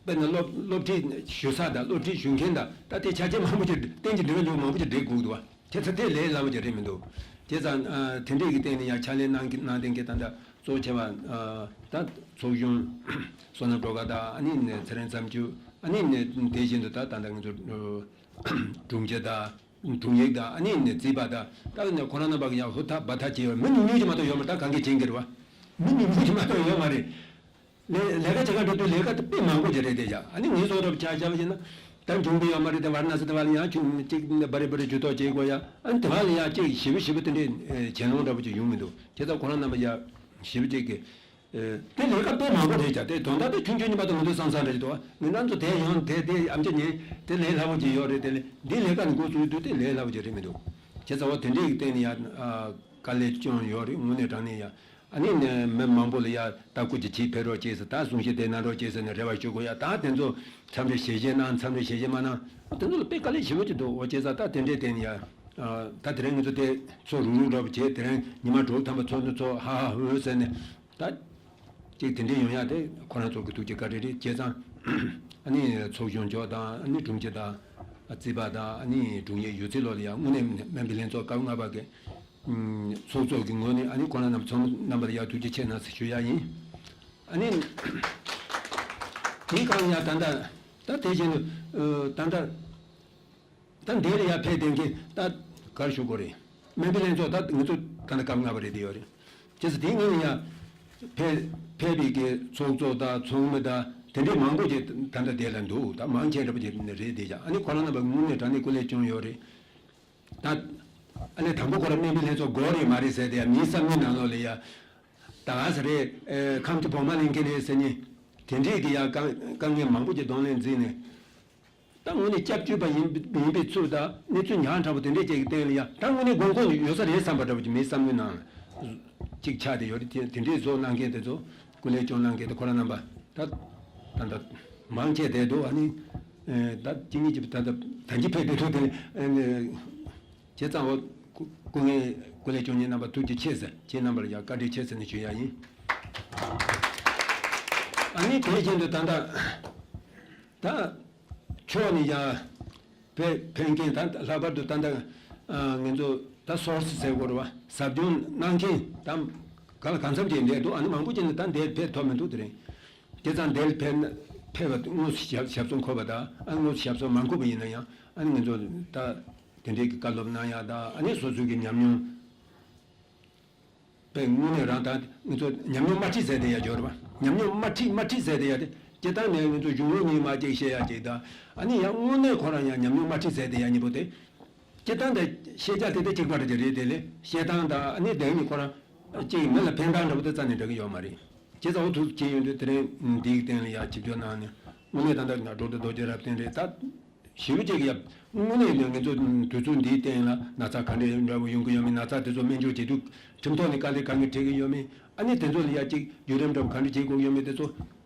དཔེར་ན་སློབ་སློབ་ཁྲིད་ཞུ་ས་དང་སློབ་ཁྲིད་ཞུ་མཁན་དང་ད་ལྟའི་ཆ་རྐྱེན་མང་པོ་ཅིག་གཏན་གྱི་འབྲེལ་བ་ཉུང་མང་པོ་ཅིག་འབྲེལ་དགོས་འདུག་བ། ཁྱེད་ཚོ་དེ་ལས་སླ་པོ་ཅིག་རེད་མི་འདུག་བྱས་ཙང་དེ་འདྲས་ཀྱི་སྟེང་ནས་ཡང་ཕྱག་ལས་གནང་གི་གནང་བསྟན་གྱི་ད་ལྟ་གཙོ་ཆེ་བ་ད་ཚོགས་གཞོན་བསོད་ནམས་སྒྲོལ་དཀར་དང་ཨ་ནི་ཚེ་རིང་བརྩམས་ཆོས་ཨ་ནི་དེ་བཞིན་དུ་ད་ད་ལྟ་ང་ཚོ་དྲུང་ཆེ་དང་དྲུང་ཡིག་དང་ཨ་ནི་རྩིས་པ་དང་ད་ཁོ་རང་རྣམ་པ་གི་ཡང་ཧུར་ཐག་འབད་ཐག་བྱས་ཡོད་མི་ཉུང་ཉུང་ཅིག་མ་གཏོགས་ཡོད་མ་རེད། ད་གང་གི་བྱེད་ཀྱི་རེད་བ། མི་ཉུང་ཉུང་ཅིག་མ་གཏོགས་ཡོད་མ་རེད། ལས་ལས་ཀ་བྱེད་ག་འགྲོ་དུས་ལས་ཀ་དེ་དཔེ་མང་པོ་ཅིག་རེད་དེ་ཡ། ཨ་ནི་ངའི་སོགས་རབ་ཆ་བཞག་པ་ཡིན་ན་ད་འབྱུང་གི་ཡོད་མ་རེད་དེ། ཝཱ་ར་ཎ་སི་དེ་བ་ལ་ཡང་ཆུ་གཅིག་བ་རེ་བ་རེ་ཇུས་གཏོགས་བྱེད་དགོས་ཡ། ཨ་ནི་དེ་བ་ལ་ཡང་གཅིག་ཞེ་པོ་ཞེ་པོ་དེ་འདྲའི་གྱེན་ལོང་འདྲ་པོ་ཅིག་ཡོང་མི་འདུག་བྱས་ཙང་ཁོ་རང་རྣམ་པ་ཡ་ཞེ་པོ་ཅིག་གི་དེ་ལས་ཀ་དཔེ་མང་པོ་རེད་ཀྱ། དེ་དོན་དག་དེ་ཆུང་ཆུང་གཉིས་པ་དང་མི་འདུག་བསམ་བསམ་རེད་འདུག་ངས་རྣམ་ཚོ་དེ་ཡང་དེ་དེ་ཨམ་ཅོག་ཉན་དེ་ལས་སླ་པོ་ཅིག་ཡོད་རེད། དེ་ལས་འདི་ལས་ཀ་ནི་འགོ་ཚུགས་དུས་དེ་ལས་སླ་པོ་ཅིག་རེད་མི་འདུག་བྱས་ཙང་འོ་དེ་འདྲའི་གི་སྟེང་ནས་ཡ་དཀའ་ལས་བསྐྱོན་ཡོད་རེད། དངོས་གནས་དྲང་གནས་ཡ། ཨ་ནི་ནས་མི་མང་པོ་ལ་ཡ་ད་སྐུ་མཁྱེན་ཕེབས་རོགས་བྱེད་ཟེར། ད་གསུང་བཤད་དེ་གནང་རོགས་བྱེད་ཟེར་ནས་རེ་བ་ཞུ་དགོས་ཡ། ད་དེ་ཚོ་འཚམས་འདྲི་ཞལ་བཞེས་གནང་། འཚམས་འདྲི་ཞལ་བཞེས་མ་གནང་། དེ་ཚོ་ལ་དཔེ་དཀའ་ལས་ཞེ་པོ་ཅིག་འདུག་འོ་བྱས་ཙང་ད་དེ་འདྲའི་སྟེང་ནས་ཡ་ད་དེ་རིང་ང་ཚོ་དེ་ཚོ་རུག་རུག་འདྲ་པོ་བྱས། དེ་རིང་ཉི་མ་དྲུག་ཐམ་པ་ཚོགས་འདུ་ཚོགས་ཧ་ཧ་ཧུ་ཧུ་ཟེར་ནས་ད་ཅིག་དེ་འདྲའི་ཡོང་ཡ་དེ་ཁོ་རང་ཚོ་གི་ཐུགས་རྗེ་བཀའ་དྲིན་རེད། བྱས་ཙང་ཨ་ནི་ཚོགས་གཞོན་མཆོག་དང་ཨ་ནི་དྲུང་ཆེ་དང་རྩིས་པ་དང་ཨ་ནི་དྲུང་ཡིག་ཡོད་ཚད་ལོ་ལ་ཡ་དངོས་གནས་སྨན་པའི་ལྷན་ཚོགས་སྐབས་ལྔ་པ་གི་ཚོགས་གཙོ་གི་ངོས་ནས་ཨ་ནི་ཁོང་རྣམ་ཚང་རྣམ་པ་ལ་ཡང་ཐུགས་རྗེ་ཆེ་གནང་ཟེར་ཞུ་ཡ་ཡིན། ཨ་ནི་དེའི་སྒང་ཡང་ད་ལྟ་ད་དེ་བཞིན་དུ་ད་ལྟ་ད་འདིར་ཡང་ཕེབས་བསྡད་མཁན་ད་ག་རེ་ཞུ་དགོས་རེད། སྨན་པའི་ལྷན་ཚོགས་ད་ང་ཚོ་ད་ལྟ་སྐབས་ལྔ་པ་རེད་དེ་ཡོད་རེད། བྱས་ཙང་དེ་སྔོན་ལ་ཡང་ཕེབས་ཕེབས་པའི་གི་ཚོགས་གཙོ་དང་ཚོགས་མི་དང་དེ་འདྲའི་མང་པོ་ཅིག་ད་ལྟ་དེ་ལ་འདུག་ད་མང་ཆེ་འདྲ་པོ་ཅིག་རེད་དེ་ཡ། ཨ་ནི་ཁོ་རང་རྣམ་པ་དངོས་གནས་དྲང་གནས་སྐུ་ལས་བསྐྱོན་ཡོད་རེད། ད་ཨ་ནི་དང་པོ་ཁོ་རང་སྨན་པའི་ལྷན་ཚོགས་དགོས་རེད་མ་རེད་ཟེར་དེ་ཡང་མིའི་བསམ་བློའི་ནང་ལོགས་ལ་ཡ་ད་ག་ཟེར་རེད། ཨེ་ཁམས་ཀྱི་བོགས་མ་ལེན་མཁན་རེད་ཟེར་ནས་དེ་འདྲས་ཀྱི་ཡ་དཀའ་དཀའ་ངལ་མང་པོ་ཅིག་གདོང་ལེན་བརྩིས་ནས་ད་ ད་དངོས་གནས་སྐྱབས་བཅོལ་བ་ཡིན་ཡིན་པའི་ཚུལ་དང་གནས་ཚུལ་ཉག་ཕྲ་བོ་དེ་འདྲས་ཅིག་གི་སྟེང་ལ་ཡ། ད་དངོས་གནས་དགོས་མཁོ་ཡོད་ས་རེད་བསམ་པ་འདྲ་བོ་ཅིག་མི་བསམ་བློའི་ནང་ཅིག་ཆགས་བསྡད་ཡོད་རེད། དེ་དེ་འདྲས་བཟོ་གནང་མཁན་དེ་ཚོ། སྐུ་ལས་སྐྱོང་གནང་མཁན་དེ་ཁོ་རང་རྣམ་པ་ད་ད་ད་མང་ཆེ་བསྡད་འདུག་ཨ་ནི་ད་གཅིག་གཉིས་ཀྱིས་ད་ད་ད་གིན་ཕེབས་བསྡད་འདུག་དེ་ནི། བྱས་ཙང་འོ། སྐུ་སྐུ་ངའི་སྐུ་ལས་སྐྱོང་མཁན་རྣམ་པ་ཐུགས་རྗེ་ཆེ་ཟེར། ཁྱེད་རྣམ་པ་ལ་ཡང་བཀའ་དྲིན་ཆེ་ཟེར་ནས་ཞུ་ཡ་ཡིན། ཨ་ནི་དེ་བཞིན་དུ་ད་ལྟ་ད་ཕྱོགས་ནས་ཡང་ཕེབས་ཕེབས་མཁན། ད་ལྷག་པར་དུ་ད་ལྟ་ཨ་ངེད་ཚོ་ད་སོར་སི་ཟེར་དགོས་རེད་བ། ཟབ་སྦྱོང་གནང་མཁན་ད་ག་ལ་གང་འཚམ་ཅིག་བསྡད་འདུག་ཨ་ནི་མང་པོ་ཅིག་ནི་ད་འདིར་ཕེབས་ཐུབ་མི་འདུག་དེ་རིང་། བྱས་ཙང་འདིར་ཕེབས་ན་ཕེབས་པ་དངོས་སུ་ཞབས་ཞབས་སོར་འཁོད་པ་དང་། ཨ་དངོས་སུ་ཞབས་སོར་མ་འཁོད་པ་ཡིན་ན་ཡང་། ཨ་ནི་ང་ཚོ་ད་དེ་འདྲའི་གི་བཀའ་སློབ་གནང་ཡག་དང་། ཨ་ནི་སོ་སོའི་གི་ཉམས་མྱོང་། དཔེ་དངོས་གནས་རང་ད་ང་ཚོ་ཉམས་མྱོང་དམར་ཁྲིད་ཟེར་བསྡད་ཡག་ཡོད་རེད་བ། ཉམས་མྱོང་དམར་ཁྲིད་དམར་ཁྲིད་ཟེར་བསྡད་ཡག་དེ་སྤྱིར་བཏང་ནས་ང་ཚོ་གཞུང་ལུགས་རྙིང་མ་ཅིག་བཤད་ཡག་ཅིག་དང་། ཨ་ནི་ཡང་དངོས་གནས་ཁོ་རང་ཡང་ཉམས་མྱོང་དམར་ཁྲིད་ཟེར་བསྡད་ཡག་གཉིས་པོ་དེ། སྤྱིར་བཏང་དང་བཤད་བྱ་དེ་དེ་གཅིག་པ་རེད་དེ་རེད། དེ་ལས་བཤད་སྟངས་དང་ཨ་ནི་དེ་གཉིས་ཁོ་རང་གཅིག་མི་ལ་ཕན་སྟངས་འདྲ་པོ་དེ་རྩ་ནས་འགྲིག་གི་ཡོད་མ་རེད། བྱས་ཙང་འོ་ཐུགས་རྗེ་ཆེ་ཡོད་དུས་དེ་རིང་འདིའི་སྟེང་ལ་ཡ་ཆིབས་བསྒྱུར་གནང་ནས། དངོས་གནས་ད་ལྟ་ན་འགྲོ་འདུག་རྡོ་རྗེ་རབ་བརྟན་རེད། ད་ཞེ་པོ་ཅིག་ཡ་དངོས་གནས་ནས་ང་ཚོ་དུས་ཚོད་འདིའི་སྟེང་ལ་ན་ཚ་ག་འདྲ་འདྲ་པོ་ཡོང་གི་ཡོད་མེད། ན་ཚ་དེ་ཚོ་སྨན་བཅོས་བྱེད་དུས་ཁྲིམས་ཐོག་ནས་དཀའ་ལས་ག་འདྲ་འཕྲད་ཀྱི་ཡོད་མེད། ཨ་ནི་དེ་ཚོ་ལ་ཡ་ཅིག་བརྒྱུད་རིམ་འདྲ་པོ་ག་འདྲ་བྱེད་དགོས་ཀྱི་ཡོད་མེད། དེ་ཚོ་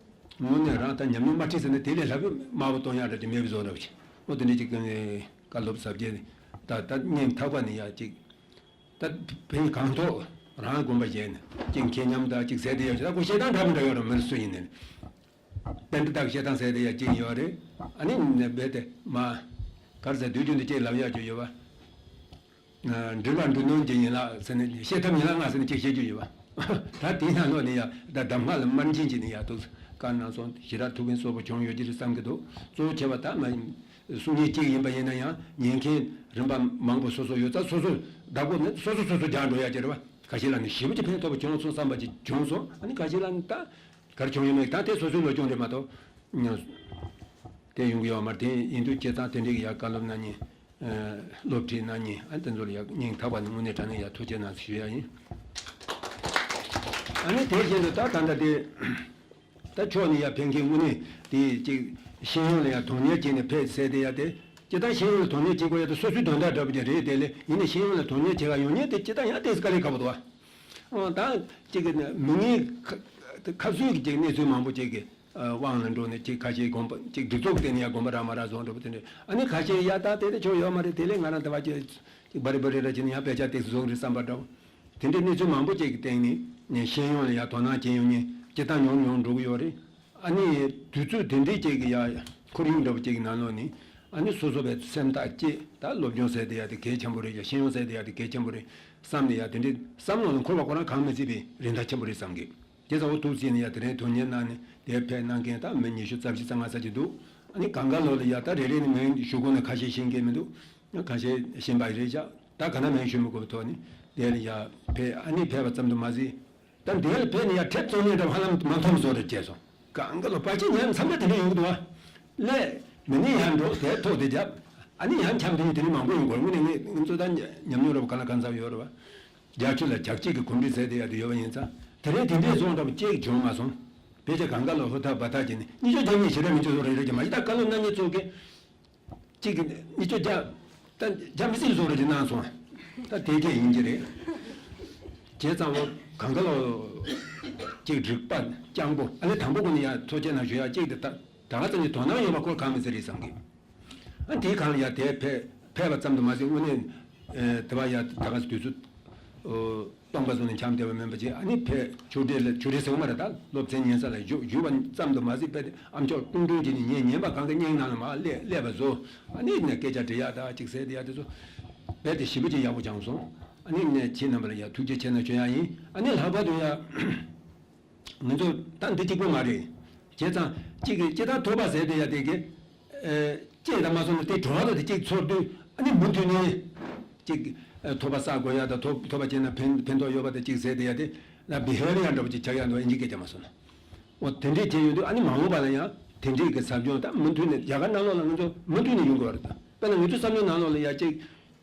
དངོས་གནས་རང་ད་ཉམས་མྱོང་དམར་ཁྲིད་ཟེར་ན་དེ་ལས་ལྷག་པའི་དམའ་བོ་གཏོང་ཡག་འདྲ་ཅིག་མེད་པའི་བཟོ་འདྲ་པོ་ཅིག་འོ་དེ་འདྲ་ཅིག་གི་བཀའ་སློབ་ཟབ་རྒྱས་ད་ད་སྙིང་ཐག་པ་ནས་ཡ་ཅིག་ད་ཕན་གང་ཐོགས་རང་དགོངས་པ་བཞེས་ནས་ཅིག་མཁས་མཉམ་དང་ཅིག་ཟེར་དེ་ཡག་ཅིག་ད་ཁོ་བཤད་སྟངས་འདྲ་མི་འདྲ་ཡོད་རེད། མི་སུ་ཡིན་ནའི་པཎྜི་ཏ་གི་བཤད་སྟངས་ཟེར་དེ་ཡག་ཅིག་ཡོད་རེད། ཨ་ནི་ནས་རྦད་དེ་མ་ག་རེ་ཟེར། དུས་རྒྱུན་དུ་ཅིག་ལབ་ཡག་ཅིག་ཡོད་པ། འགྲུལ་པ་འགྲུལ་གནོན་གྱི་ཡན་ལག་ཟེར་ནས། བཤད་ཐབས་ཡན་ལག་ལྔ་ཟེར་ནས་ཅིག་བཤད་རྒྱུ་ཡོད་པ། ད་དེའི་ནང་ལོགས་ནས་ཡ་ད་གདམས་ངག་ལ་དམར་འབྱིན་བྱས་ནས་ཡ་ཐུགས་བཀའ་གནང་སོང་། ཞེ་དྲག་ཐུགས་ཕན་གསོས་པོ་བྱུང་ཡོད་ཀྱི་རེད་བསམ་གྱི་འདུག་གཙོ་བོ་ཁྱད་པར་ད་མ་གསུང་མཁན་གཅིག་ཡིན་པ་ཡིན་ན་ཡང་ཉན་མཁན་རིམ་པ་མང་པོ་སོ་སོ་ཡོད་ཙང་། སོ་སོ་བདག་པོ་ནི་སོ་སོ་སོ་སོ་རྒྱག་འགྲོ་ཡ་ཅིག་རེད་བ། ཁ་ཤས་ལ་ནི་ཞེ་པོ་ཅིག་ཕན་ཐོགས་པ་བྱུང་སོང་བསམ་པ་ཅིག་བྱུང་སོང་། ཨ་ནི་ཁ་ཤས་ལ་ནི་ད་ག་རེ་བྱུང་ཡོད་མེད་ད་དེ་སོ་སོའི་བློ་སྦྱོང་རེད་མ་གཏོགས། དེ་ཡོང་གི་ཡོད་མ་རེད། དེ་ཡིན་དུས་བྱས་ཙང་དེ་འདྲའི་ཡ་བཀའ་སློབ་གནང་མཁན། སློབ་ཁྲིད་གནང་མཁན། ཨ་དེ་ཚོ་ལ་ཡ་སྙིང་ཐག་པ་ནས་དངོས་གནས་དྲང་གནས་ཡ་ཐུགས་རྗེ་གནང་ཞུ་ཡ་ཡིན། ཨ་ནི་དེ་བཞིན་དུ་ད་ད་ལྟ་དེ། ད་ཕྱོགས་ནས་ཡ་ཕེབས་མཁན་དངོས་གནས་དེ་ཅིག་ཤེས་ཡོན་ལ་ཡ་དོན་གཉེར་བྱས་ནས་ཕེབས་ཟེར་དེ་ཡ་དེ། སྤྱིར་བཏང་ཤེས་ཡོན་ལ་དོན་གཉེར་བྱེད་དགོས་ཡ་དེ་སོ་སོའི་དོན་དག་འདྲ་པོ་ཅིག་རེད། དེ་ལས་ཡིན་ནའི་ཤེས་ཡོན་ལ་དོན་གཉེར་བྱེད་ག་ཡོང་མཁན་དེ་སྤྱིར་བཏང་ཡང་ཏོག་ཙམ་དཀའ་ལས་ཁག་པོ་འདུག་བ། ཨོ་ད་ཅིག་གི་མི་ངན་ཁ་ཁ་སོའི་གི་ཅིག་གནས་ཚུལ་མང་པོ་ཅིག་གི་དབང་ལ་འགྲོ་ནས་ཅིག་ཁ་ཤས་དགོངས་པ་ཅིག་སྒྲིག་འཛུགས་དེ་ནས་ཡ་དགོངས་པ་རག་མ་རག་བཟོ་འདྲ་པོ་དེ་འདྲ། ཨ་ནི་ཁ་ཤས་ཡ་ད་དེ་དེ་ཆོག་ཡོད་མ་རེད། དེ་ལས་ང་རང་དེ་བ་ཅིག་ཅིག་བ་རི་བ་རི་ར་བྱས་ནས་ཡང་དཔེ་ཆ་ཏོག་ཙམ་བཟོ་གི་རེད་བསམ་པ་འདྲ་པོ། དེ་འདྲའི་གནས་ཚུལ་མང་པོ་ཅིག་གི་སྟེང་ནས་ནས་ཤེས་ཡོན་ལ་ཡ་དོ་སྣང་བྱེད་ཡོང་མཁན་སྤྱིར་བཏང་ཉུང་ཉུང་འགྲོ་གི་ཡོད་རེད། ཨ་ནི་དུས་ཚོད་དེ་འདྲའི་ཅིག་གི་ཡ་ཁོར་ཡུག་འདྲ་པོ་ཅིག་གི་ནང་ལོགས་ནས། ཨ་ནི་སོ་སོ་བའི་སེམས་ཐག་བཅད། ད་སློབ་སྦྱོང་ཟེར་དེ་ཡ་དེ་གལ་ཆེན་པོ་རེད་ཡ། ཤེས་ཡོན་ཟེར་དེ་ཡ་དེ་གལ་ཆེན་པོ་རེད་བསམ་ནས་ཡ་དེ་འདྲའི་བསམ་བློ་ལ་འཁོར་བ་ཁོ་རང་གང་མི་སྲིད་པའི་རིན་ཐང་ཆེན་པོ་རེད་བསམ་གི། དེ་ཚོ་འོ་ཐུགས་རྗེ་ནས་ཡ་དེ་རིང་དོན་གཉེར་གནང་ནས་དེར་ཕེབས་གནང་མཁན་ད་མི་ཉི་ཤུ་རྩ་བཞི་རྩ་ལྔ་ཙམ་ཅིག་འདུག་ཨ་ནི་གང་ག་ལོག་ལ་ཡ་ད་རེ་རེ་ནས་མིང་ཞུ་དགོས་ན་ཁ་ཤས་ཤེས་མཁན་མི་འདུག་ཁ་ཤས་ཤེས་པ་རེད་ཤག་ད་ག་ན་མིང་ཞུ་མི་དགོས་པའི་ཐོག་ནས་དེ་ལ་ཡ་ཕེབས། ཨ་ནི་ཕེབས་པ་ཙམ་དུ་མ་ཟད། ད་འདི་ལ་ཕེབས་ནས་ཡ་ཁྲེབ་བཙོང་མཁན་འདྲ་བ་ཧ་ལམ་མ་མཐོང་བཟོ་འདྲ་བྱས་སོང་། གང་ག་ལོག་པ་ཅི་ཉན་མཚམས་རེ་དེ་འདྲ་ཡོང་གི་འདུག་བ། ལས་མི་ནི་ཡང་འགྲོ་དེ་ཐོག་དེ་རྒྱབ། ཨ་ནི་ཡང་འཁྱམ་དེ་ནི་དེ་ནི་མང་པོ་ཡོང་གི་རེད། དངོས་གནས་ངས་ང་ཚོ་ད་ཉམས་མྱོང་འདྲ་བ་ག་ལ་གང་འཚམ་ཡོད་རེད་བ། རྒྱ་ཆུ་ལ་ཇག་གཅིག་གི་གོམས་འདྲིས་ཟེར་དེ་ཡ་དེ་ཡོད་པ་ཡིན་ཙང་། དེ་རིང་དེ་འདྲའི་བཟོ་འདྲ་བ་ཅིག་བྱུང་མ་སོང་། ཕལ་ཆེར་གང་ག་ལོག་ཧུར་ཐག་འབད་ཐག་བྱས་ནས་གཉིས་ཆ་རྒྱབ་ངེས་ཞེ་དྲག་མི་ཆོག་བཟོ་འདྲ་རེད་ཀྱི་མ་གཞི། ད་བཀའ་སློབ་གནང་མཁན་ཚོ་གིས། གཅིག་གིས་གཉིས་ཆ་རྒྱ། ད་རྒྱ་མི་སྲིད་བཟོ་འདྲ་ཅིག་གནང་སོང་། ད་དེ་གས་ཡིན་གྱི་རེད། བྱས་ཙང་འོ་གང་ག་ལོག་གཅིག་རིག་པ་སྤྱང་པོ། ཨ་ནི་དང་པོ་ཁོ་ནས་ཡ་ཐུགས་རྗེ་གནང་ཞུ་ཡ་གཅིག་དེ་ད་ད་ག་ཙམ་གྱི་དོ་སྣང་ཡོད་པ་ཁོ་གང་མི་སྲིད་རེད་བསམ་གི། ཨ་དེའི་སྒང་ལ་ཡ་དེ་ཕེབས་ཕེབས་པ་ཙམ་དུ་མ་ཟད། དངོས་གནས་ཨེ་དེ་བ་ཡ་ད་ག་དུས་ཚོད་ཨོ་སྟོང་པ་བཟུང་ནས་འཁྱམས་བསྡད་པ་མིན་པ་ཅིག་ཨ་ནི་ཕེབས་ཆོས་འབྲེལ་ལ། ཆོས་འབྲེལ་ཟེར་བ་མ་རེད། ད་སློབ་ཚན་ཉན་ས་ལ་བཞུགས་བཞུགས་པ་ཙམ་དུ་མ་ཟད། དཔེ་དེ་ཨམ་ཅོག་ཀྲུང་ཀྲུང་བྱས་ནས་ཉན། ཉན་པ་སྒང་ག་སྙིང་ནང་ལ་མར་སླེབས་སླེབས་པ་བཟོ། ཨ་ནི་ནས་སྐད་ཆ་འདྲི་ཡ་ད་ཅིག་ཟེར་བསྡད་ཡ་དེ་ཚོ་དཔེ་དེ་ཞེ་པོ་ཅིག་ཡག་པོ་སྦྱངས་སོང་། ཨ་ནི་ནས་ཁྱེད་རྣམ་པ་ལ་ཡ་ཐུགས་རྗེ་ཆེ་གནང་ཞུ་ཡ་ཡིན། ཨ་ནི་ལྷག་པར་དུ་ཡ། ང་ཚོ་ད་འདི་གཅིག་པོ་མ་རེད། བྱས་ཙང་གཅིག་གིས་སྤྱིར་བཏང་ཐོས་པ་ཟེར་དེ་ཡ་དེ་གི་ཨེ་བྱས་དང་མ་སོང་ན་དེ་གྲོགས་དེ་གཅིག་ཚོར་དུས། ཨ་ནི་མུ་མཐུད་ནས་གཅིག་ཨེ་ཐོས་པ་བསགས་དགོས་ཡ་དང་། ཐོས་ཐོས་པ་བྱས་ན་ཕན་ཕན་ཐོགས་ཡོད་པ་དེ་གཅིག་ཟེར་དེ་ཡ་དེ་ལ་བི་ཧེ་བི་ཡར་འདྲ་པོ་ཅིག་ཆགས་ཡ་འདུག་ཨིན་ཇི་སྐད་ཆ་མ་སོང་ན། འོ་དེ་འདྲས་བྱས་ཡོང་དུས། ཨ་ནི་མ་འོངས་པ་ལ་ཡང་དེ་འདྲས་ཀྱི་ཟབ་སྦྱོང་ད་མུ་མཐུད་ནས་རྒྱ་གར་ནང་ལོགས་ལ་ང་ཚོ་མུ་མཐུད་ནས་ཡོང་དགོས་པ་རེད། ད་དཔེར་ན་ང་ཚོ་བསམ་བློའི་ནང་ལོགས་ལ་ཡ་གཅིག་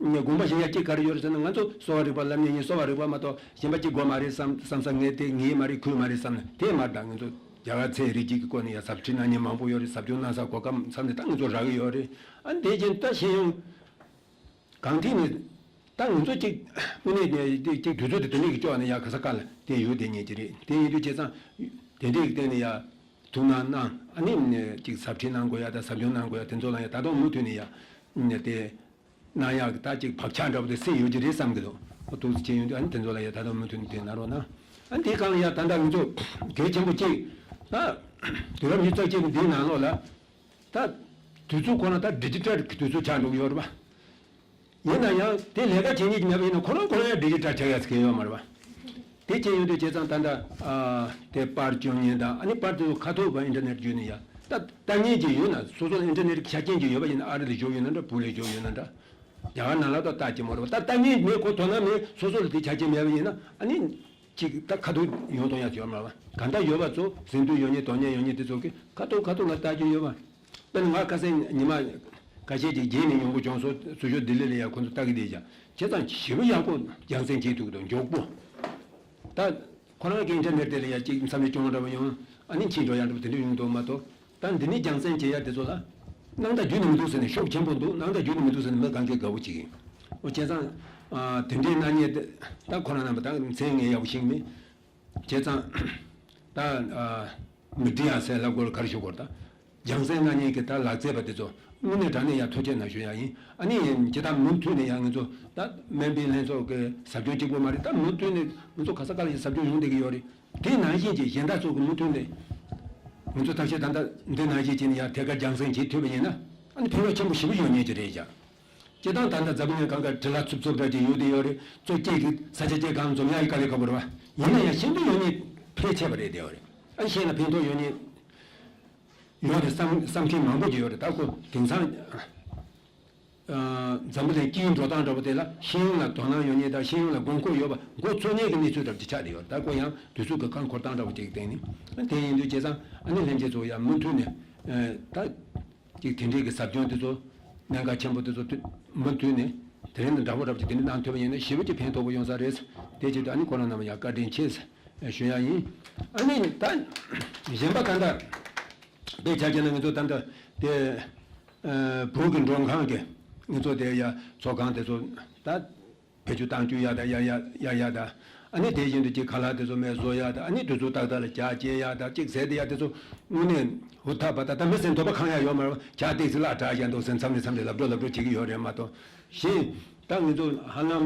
དགོངས་པ་བཞེས་ཡ་གཅིག་ག་རེ་ཡོད་རེད་ཟེར་ན། ང་ཚོ་གསོ་བ་རིག་པ་སློབ་གཉེར་ཡིན། གསོ་བ་རིག་པ་མ་གཏོགས་གཞན་པ་གཅིག་དགོས་མ་རེད་བསམ་བསམ་ས། ངས་དེ་ངའི་མ་རེད། ཁོའི་མ་རེད་བསམ་ན་དེ་མ་རེད། ད་ང་ཚོ་ རྒྱ་གར་ཚན་རིག་གི་སྐོར་ནས་ཡང་ཟབ་ཁྲིད་གནང་མཁན་མང་པོ་ཡོད་རེད། ཟབ་སྦྱོང་གནང་ས་གོ་སྐབས་བསམ་ནས་ད་ང་ཚོ་རག་གི་ཡོད་རེད། ཨ་ནི་དེ་བཞིན་ད་ཤེས་ཡོན་གང་ཐད་ནས་ད་ང་ཚོ་གཅིག་དངོས་གནས་ནས་དེ་གཅིག་དུས་ཚོད་དེ་དེ་འདྲས་ཀྱི་ལྕོགས་ནས་ཡང་ག་ས་ག་ལ་དེ་ཡོད་དེ་ཉན་གྱི་རེད། དེ་ཡིན་དུས་བྱས་ཙང་དེ་འདྲས་ཀྱི་སྟེང་ནས་ཡང་ཐུགས་སྣང་གནང་། ཨ་ནི་གཅིག་ཟབ་ཁྲིད་གནང་དགོས་ཡ་ད་ཟབ་སྦྱོང་གནང་དགོས་ཡ་དེ་ཚོ་ལ་ཡང་ད་དུང་མུ་མཐུད་ནས་ཡང་དེ་གནང་ཡག་གི་ད་ཅིག་བག་ཆགས་འདྲ་པོ་དེ་སད་ཡོད་ཀྱི་རེད་བསམ་གྱི་འདུག་ཨོ་ཏོག་ཙམ་བྱས་ཡོང་དུས་ཨ་ནི་དེ་ཚོ་ལ་ཡ་ད་དུང་མུ་མཐུད་ནས་དེ་གནང་རོགས་གནང་། ཨ་ནི་དེའི་སྒང་ལ་ཡ་ད་ལྟ་ང་ཚོ་གལ་ཆེན་པོ་གཅིག་ད་དུས་རབས་ཉི་ཤུ་རྩ་གཅིག་པའི་འདིའི་ནང་ལོགས་ལ་ད་དུས་ཚོད་ཁོ་ན་ད་ཌི་ཇི་ཊལ་གྱི་དུས་ཚོད་ཆགས་འགྲོ་གི་ཡོད་རེད་པ། ཡིན་ན་ཡང་དེ་ལས་ཀ་བྱེད་མཁན་གྱི་མེད་པ་ཡིན་ན་ཁོ་རང་ཁོ་རང་ཡང་ཌི་ཇི་ཊལ་ཆགས་ཡག་ཟེར་མཁན་ཡོད་མ་རེད་པ། དེ་བྱས་ཡོང་དུས་བྱས་ཙང་ད་ལྟ་ཨ་དེ་པར་སྐྱོན་མཁན་དང་ཨ་ནི་པར་དེ་ཚོ་ཁ་ཐོག་པ་ཨིན་ཊར་ནེཊ་བརྒྱུད་ནས་ཡ་ད་ལྟ་མཁན་ཅིག་ཡོད་ན་སོ་སོ་ལ་ཨིན་ཊར་ནེཊ་ཀྱི་ཆ་རྐྱེན་ཅིག་ཡོད་པ་ཡིན་ན་ཨ་རི་ལ་བཞུགས་ཡོད་ན་འདྲ་བོད་ལ་བཞུགས་ཡོད་ན་འདྲ་རྒྱ་གར་ནང་ལ་ད་ལྟ་ཅི་མ་རེད་པ། ད་ལྟ་མཁན་མེད་ཁོ་དོ་སྣང་མེད་སོ་སོ་ལ་དེ་ཆ་རྐྱེན་མེད་པ་ཡིན་ན་ཨ་ནི་ཅིག་ད་ཁ་ཐོག་ཡོང་གཏོང་ཡག་ཅིག་ཡོད་མ་རེད་པ། གང་ལྟར་ཡོད་པ་ཚོ་ཟིན་ཐོ་ཡོད་མཁན་དོ་མཉམ་ཡོད་མཁན་དེ་ཚོ་གིས་ཁ་ཐོག་ཁ་ཐོག་ལ་ལྟ་རྒྱུ་ཡོད་པ། དཔེར་ན་ང་ཁ་སང་ཉི་མ་ཁ་ཤས་ཅིག་རྗེས་ནས་ཡོང་གི་བྱུང་སོང་། ཟུར་ཞོགས་ལྡི་ལི་ལ་ཡང་ཁོ་ཚོ་ལྟ་གི་བསྡད་ཀྱང་བྱས་ཙང་ཞེ་པོ་ཡག་པོ་རྒྱང་སྲིང་བྱེད་ཐུབ་ཀྱི་འདུག་མགྱོགས་པོ། ད་ཁོ་རང་གི་ཨིན་ཊར་ནེཊ་དེ་ལ་ཡང་ཅིག་མཚམས་རེ་སྐྱོན་འདྲ་པོ་ཡོང་ཨ་ནི་ཕྱིན་འགྲོ་ཡག་འདྲ་པོ་དེ་འདྲ་ཡོང་གི་འདུག་མ་གཏོགས་ད་འདི་ནས་རྒྱང་སྲིང་བྱེད་ཡག་དེ་ཚོ་ལ་སྣང་དག་རྒྱུན་ནས་མི་འདུག་ཟེར་ནས་ཤུགས་ཆེན་པོ་འདུག་སྣང་དག་རྒྱུན་ནས་མི་འདུག་ཟེར་ནས་མི་གང་གས་དགའ་པོ་བྱེད་ཀྱི་ཡོད། བྱས་ཙང་ཨ་དེ་འདྲའི་གནང་མཁན་དེ་ད་ཁོ་རང་རྣམ་པ་ད་མཚན་ངས་ཡག་པོ་ཤེས་ཀྱི་མེད། བྱས་ཙང་ད་ཨ་མི་འགྲིག་ཡག་ཟེར་ལབ་དགོས་ལ་ག་རེ་ཞུ་དགོས་རེད། ད་རྒྱང་སྲིང་གནང་མཁན་གྱི་ད་ལག་རྩལ་པ་དེ་ཚོ་དངོས་གནས་དྲང་གནས་ཡང་ཐུགས་རྗེ་གནང་ཞུ་ཡག་ཡིན། ཨ་ནི་ཇི་ལྟར་མུ་མཐུད་ནས་ཡང་ང་ཚོ་ད་སྨན་པའི་ལྷན་ཚོགས་ཀྱི་ཟབ་སྦྱོང་གཅིག་པོ་མ་རེད། ད་མུ་མཐུད་ནས་ང་ཚོ་ག་ས་ག་ལ་ཡང་ཟབ་སྦྱོང་ཡོང་བསྡད་ཀྱི་ཡོད་རེད། དེ་ནང་བཞིན་གྱི་གཞན་དག་ཚོ་གི་མུ་མཐུད་ནས་ང་ཚོ་ཐབས་ཤེས་ད་ལྟ་འདི་ནང་བཞིན་བྱས་ནས་ཡང་ཐད་ཀར་རྒྱང་སྲིང་བྱེད་ཐུབ་པ་ཡིན་ན་ཨ་ནི་ཕན་ཐོགས་ཆེན་པོ་ཞེ་པོ་ཡོང་མཁན་ཅིག་རེད་ཤག་སྤྱིར་བཏང་ད་ལྟ་འཛམ་བུ་གླིང་གང་ག་འབྲི་ལྷག་འཚུབ་འཚུབ་འདྲ་ཅིག་ཡོད་དེ་ཡོད་རེད། གཙོ་སྐྱེས་ཀྱི་ས་ཆ་སྐྱེས་གང་འཛོམས་ཡག་གི་དཀའ་ལས་ཁག་པོ་རེད་བ། ཡིན་ན་ཡང་ཤེས་འདོད་ཡོད་ནི་ཕལ་ཆེ་བ་རེད་དེ་ཡོད་རེད། ཨ་ཤེས་ན་ཕན་ཐོགས་ཡོད་ནི་ཡོད་རེད་བསམ་བསམ་མཁན་མང་པོ་ཅིག་ཡོད་རེད། ད་ཁོ་དེང་སང་ཨ་འཛམ་བུ་གླིང་སྤྱིའི་འགྲོ་སྟངས་འདྲ་པོ་དེ་ལ་ཤེས་ཡོན་ལ་དོ་སྣང་ཡོད་ནི་དང་ཤེས་ཡོན་ལ་དགོས་མཁོ་ཡོད་པ་མགོ་ཚོས་མཁན་གྱི་གནས་ཚུལ་འདྲ་པོ་ཅིག་ཆགས་བསྡད་ཡོད་རེད། ད་ཁོ་ཡང་དུས་ཚོད་ཀྱི་བཀའ་འཁོར་སྟངས་འདྲ་པོ་ཅིག་གི་སྟེང་ནས་དེ་ཡིན་དུས་བྱས་ཙང་ཨ་ནི་ལྷན་རྒྱས་ཚོ་ཡང་མུ་མཐུད་ནས་ཨ་ད། ཅིག་དེ་འདྲའི་གི་ཟབ་སྦྱོང་དེ་ཚོ་གནད་འགག་ཆེན་པོ་དེ་ཚོ་མུ་མཐུད་ནས་དེ་རིང་དང་འདྲ་པོ་རབ་ཀྱི་དེ་འདྲ་གནང་ཐུབ་པ་ཡིན་ན་ཞེ་པོ་ཅིག་ཕན་ཐོགས་པོ་ཡོང་ས་རེད། དེ་བྱེད་དུས་ཨ་ནི་ཁོ་རང་རྣམས་ཡང་བཀའ་དྲིན་ཆེ་ཞུ་ཡ་ཡིན། ཨ་ནི་ད་གཞན་པ་གང་ལྟར་དཔེ་ཆ་བྱས་ན་ང་ཚོ་ད་ལྟ་དེ་བོད་ཀྱི་མགྲོན་ཁང་གི་ང་ཚོ་དེ་ཡ་ཚོགས་ཁང་དེ་ཚོ་ད། བེད་སྤྱོད་བཏང་བཅུག་ཡག་དང་ཡག་ཡག་ཡག་ཡག་དང་། ཨ་ནི་དེ་བཞིན་དུ་ཅིག་ཁ་ལག་དེ་ཚོ་མེད་བཟོ་ཡག་དང་ཨ་ནི་དུས་ཚོད་ཏག་ཏག་ལ་ཇ་བཅད་ཡག་དང་ཅིག་ཟས་དེ་ཡག་དེ་ཚོ་དངོས་གནས་ཧུར་ཐག་པ་ད་ལྟ་མི་སེམས་འདོད་པ་ཁེངས་ཡག་ཡོད་མ་རེད་བ། ཇ་ཏོག་ཙམ་ལ་དྲག་ཡག་འདུག་ཟེར་མཚམས་ནས་མཚམས་ནས་ལབ་འགྲོ་ལབ་འགྲོ་བྱེད་ཀྱི་ཡོད་རེད་མ་གཏོགས་གཞན་ད་ང་ཚོ་ཧ་ལམ་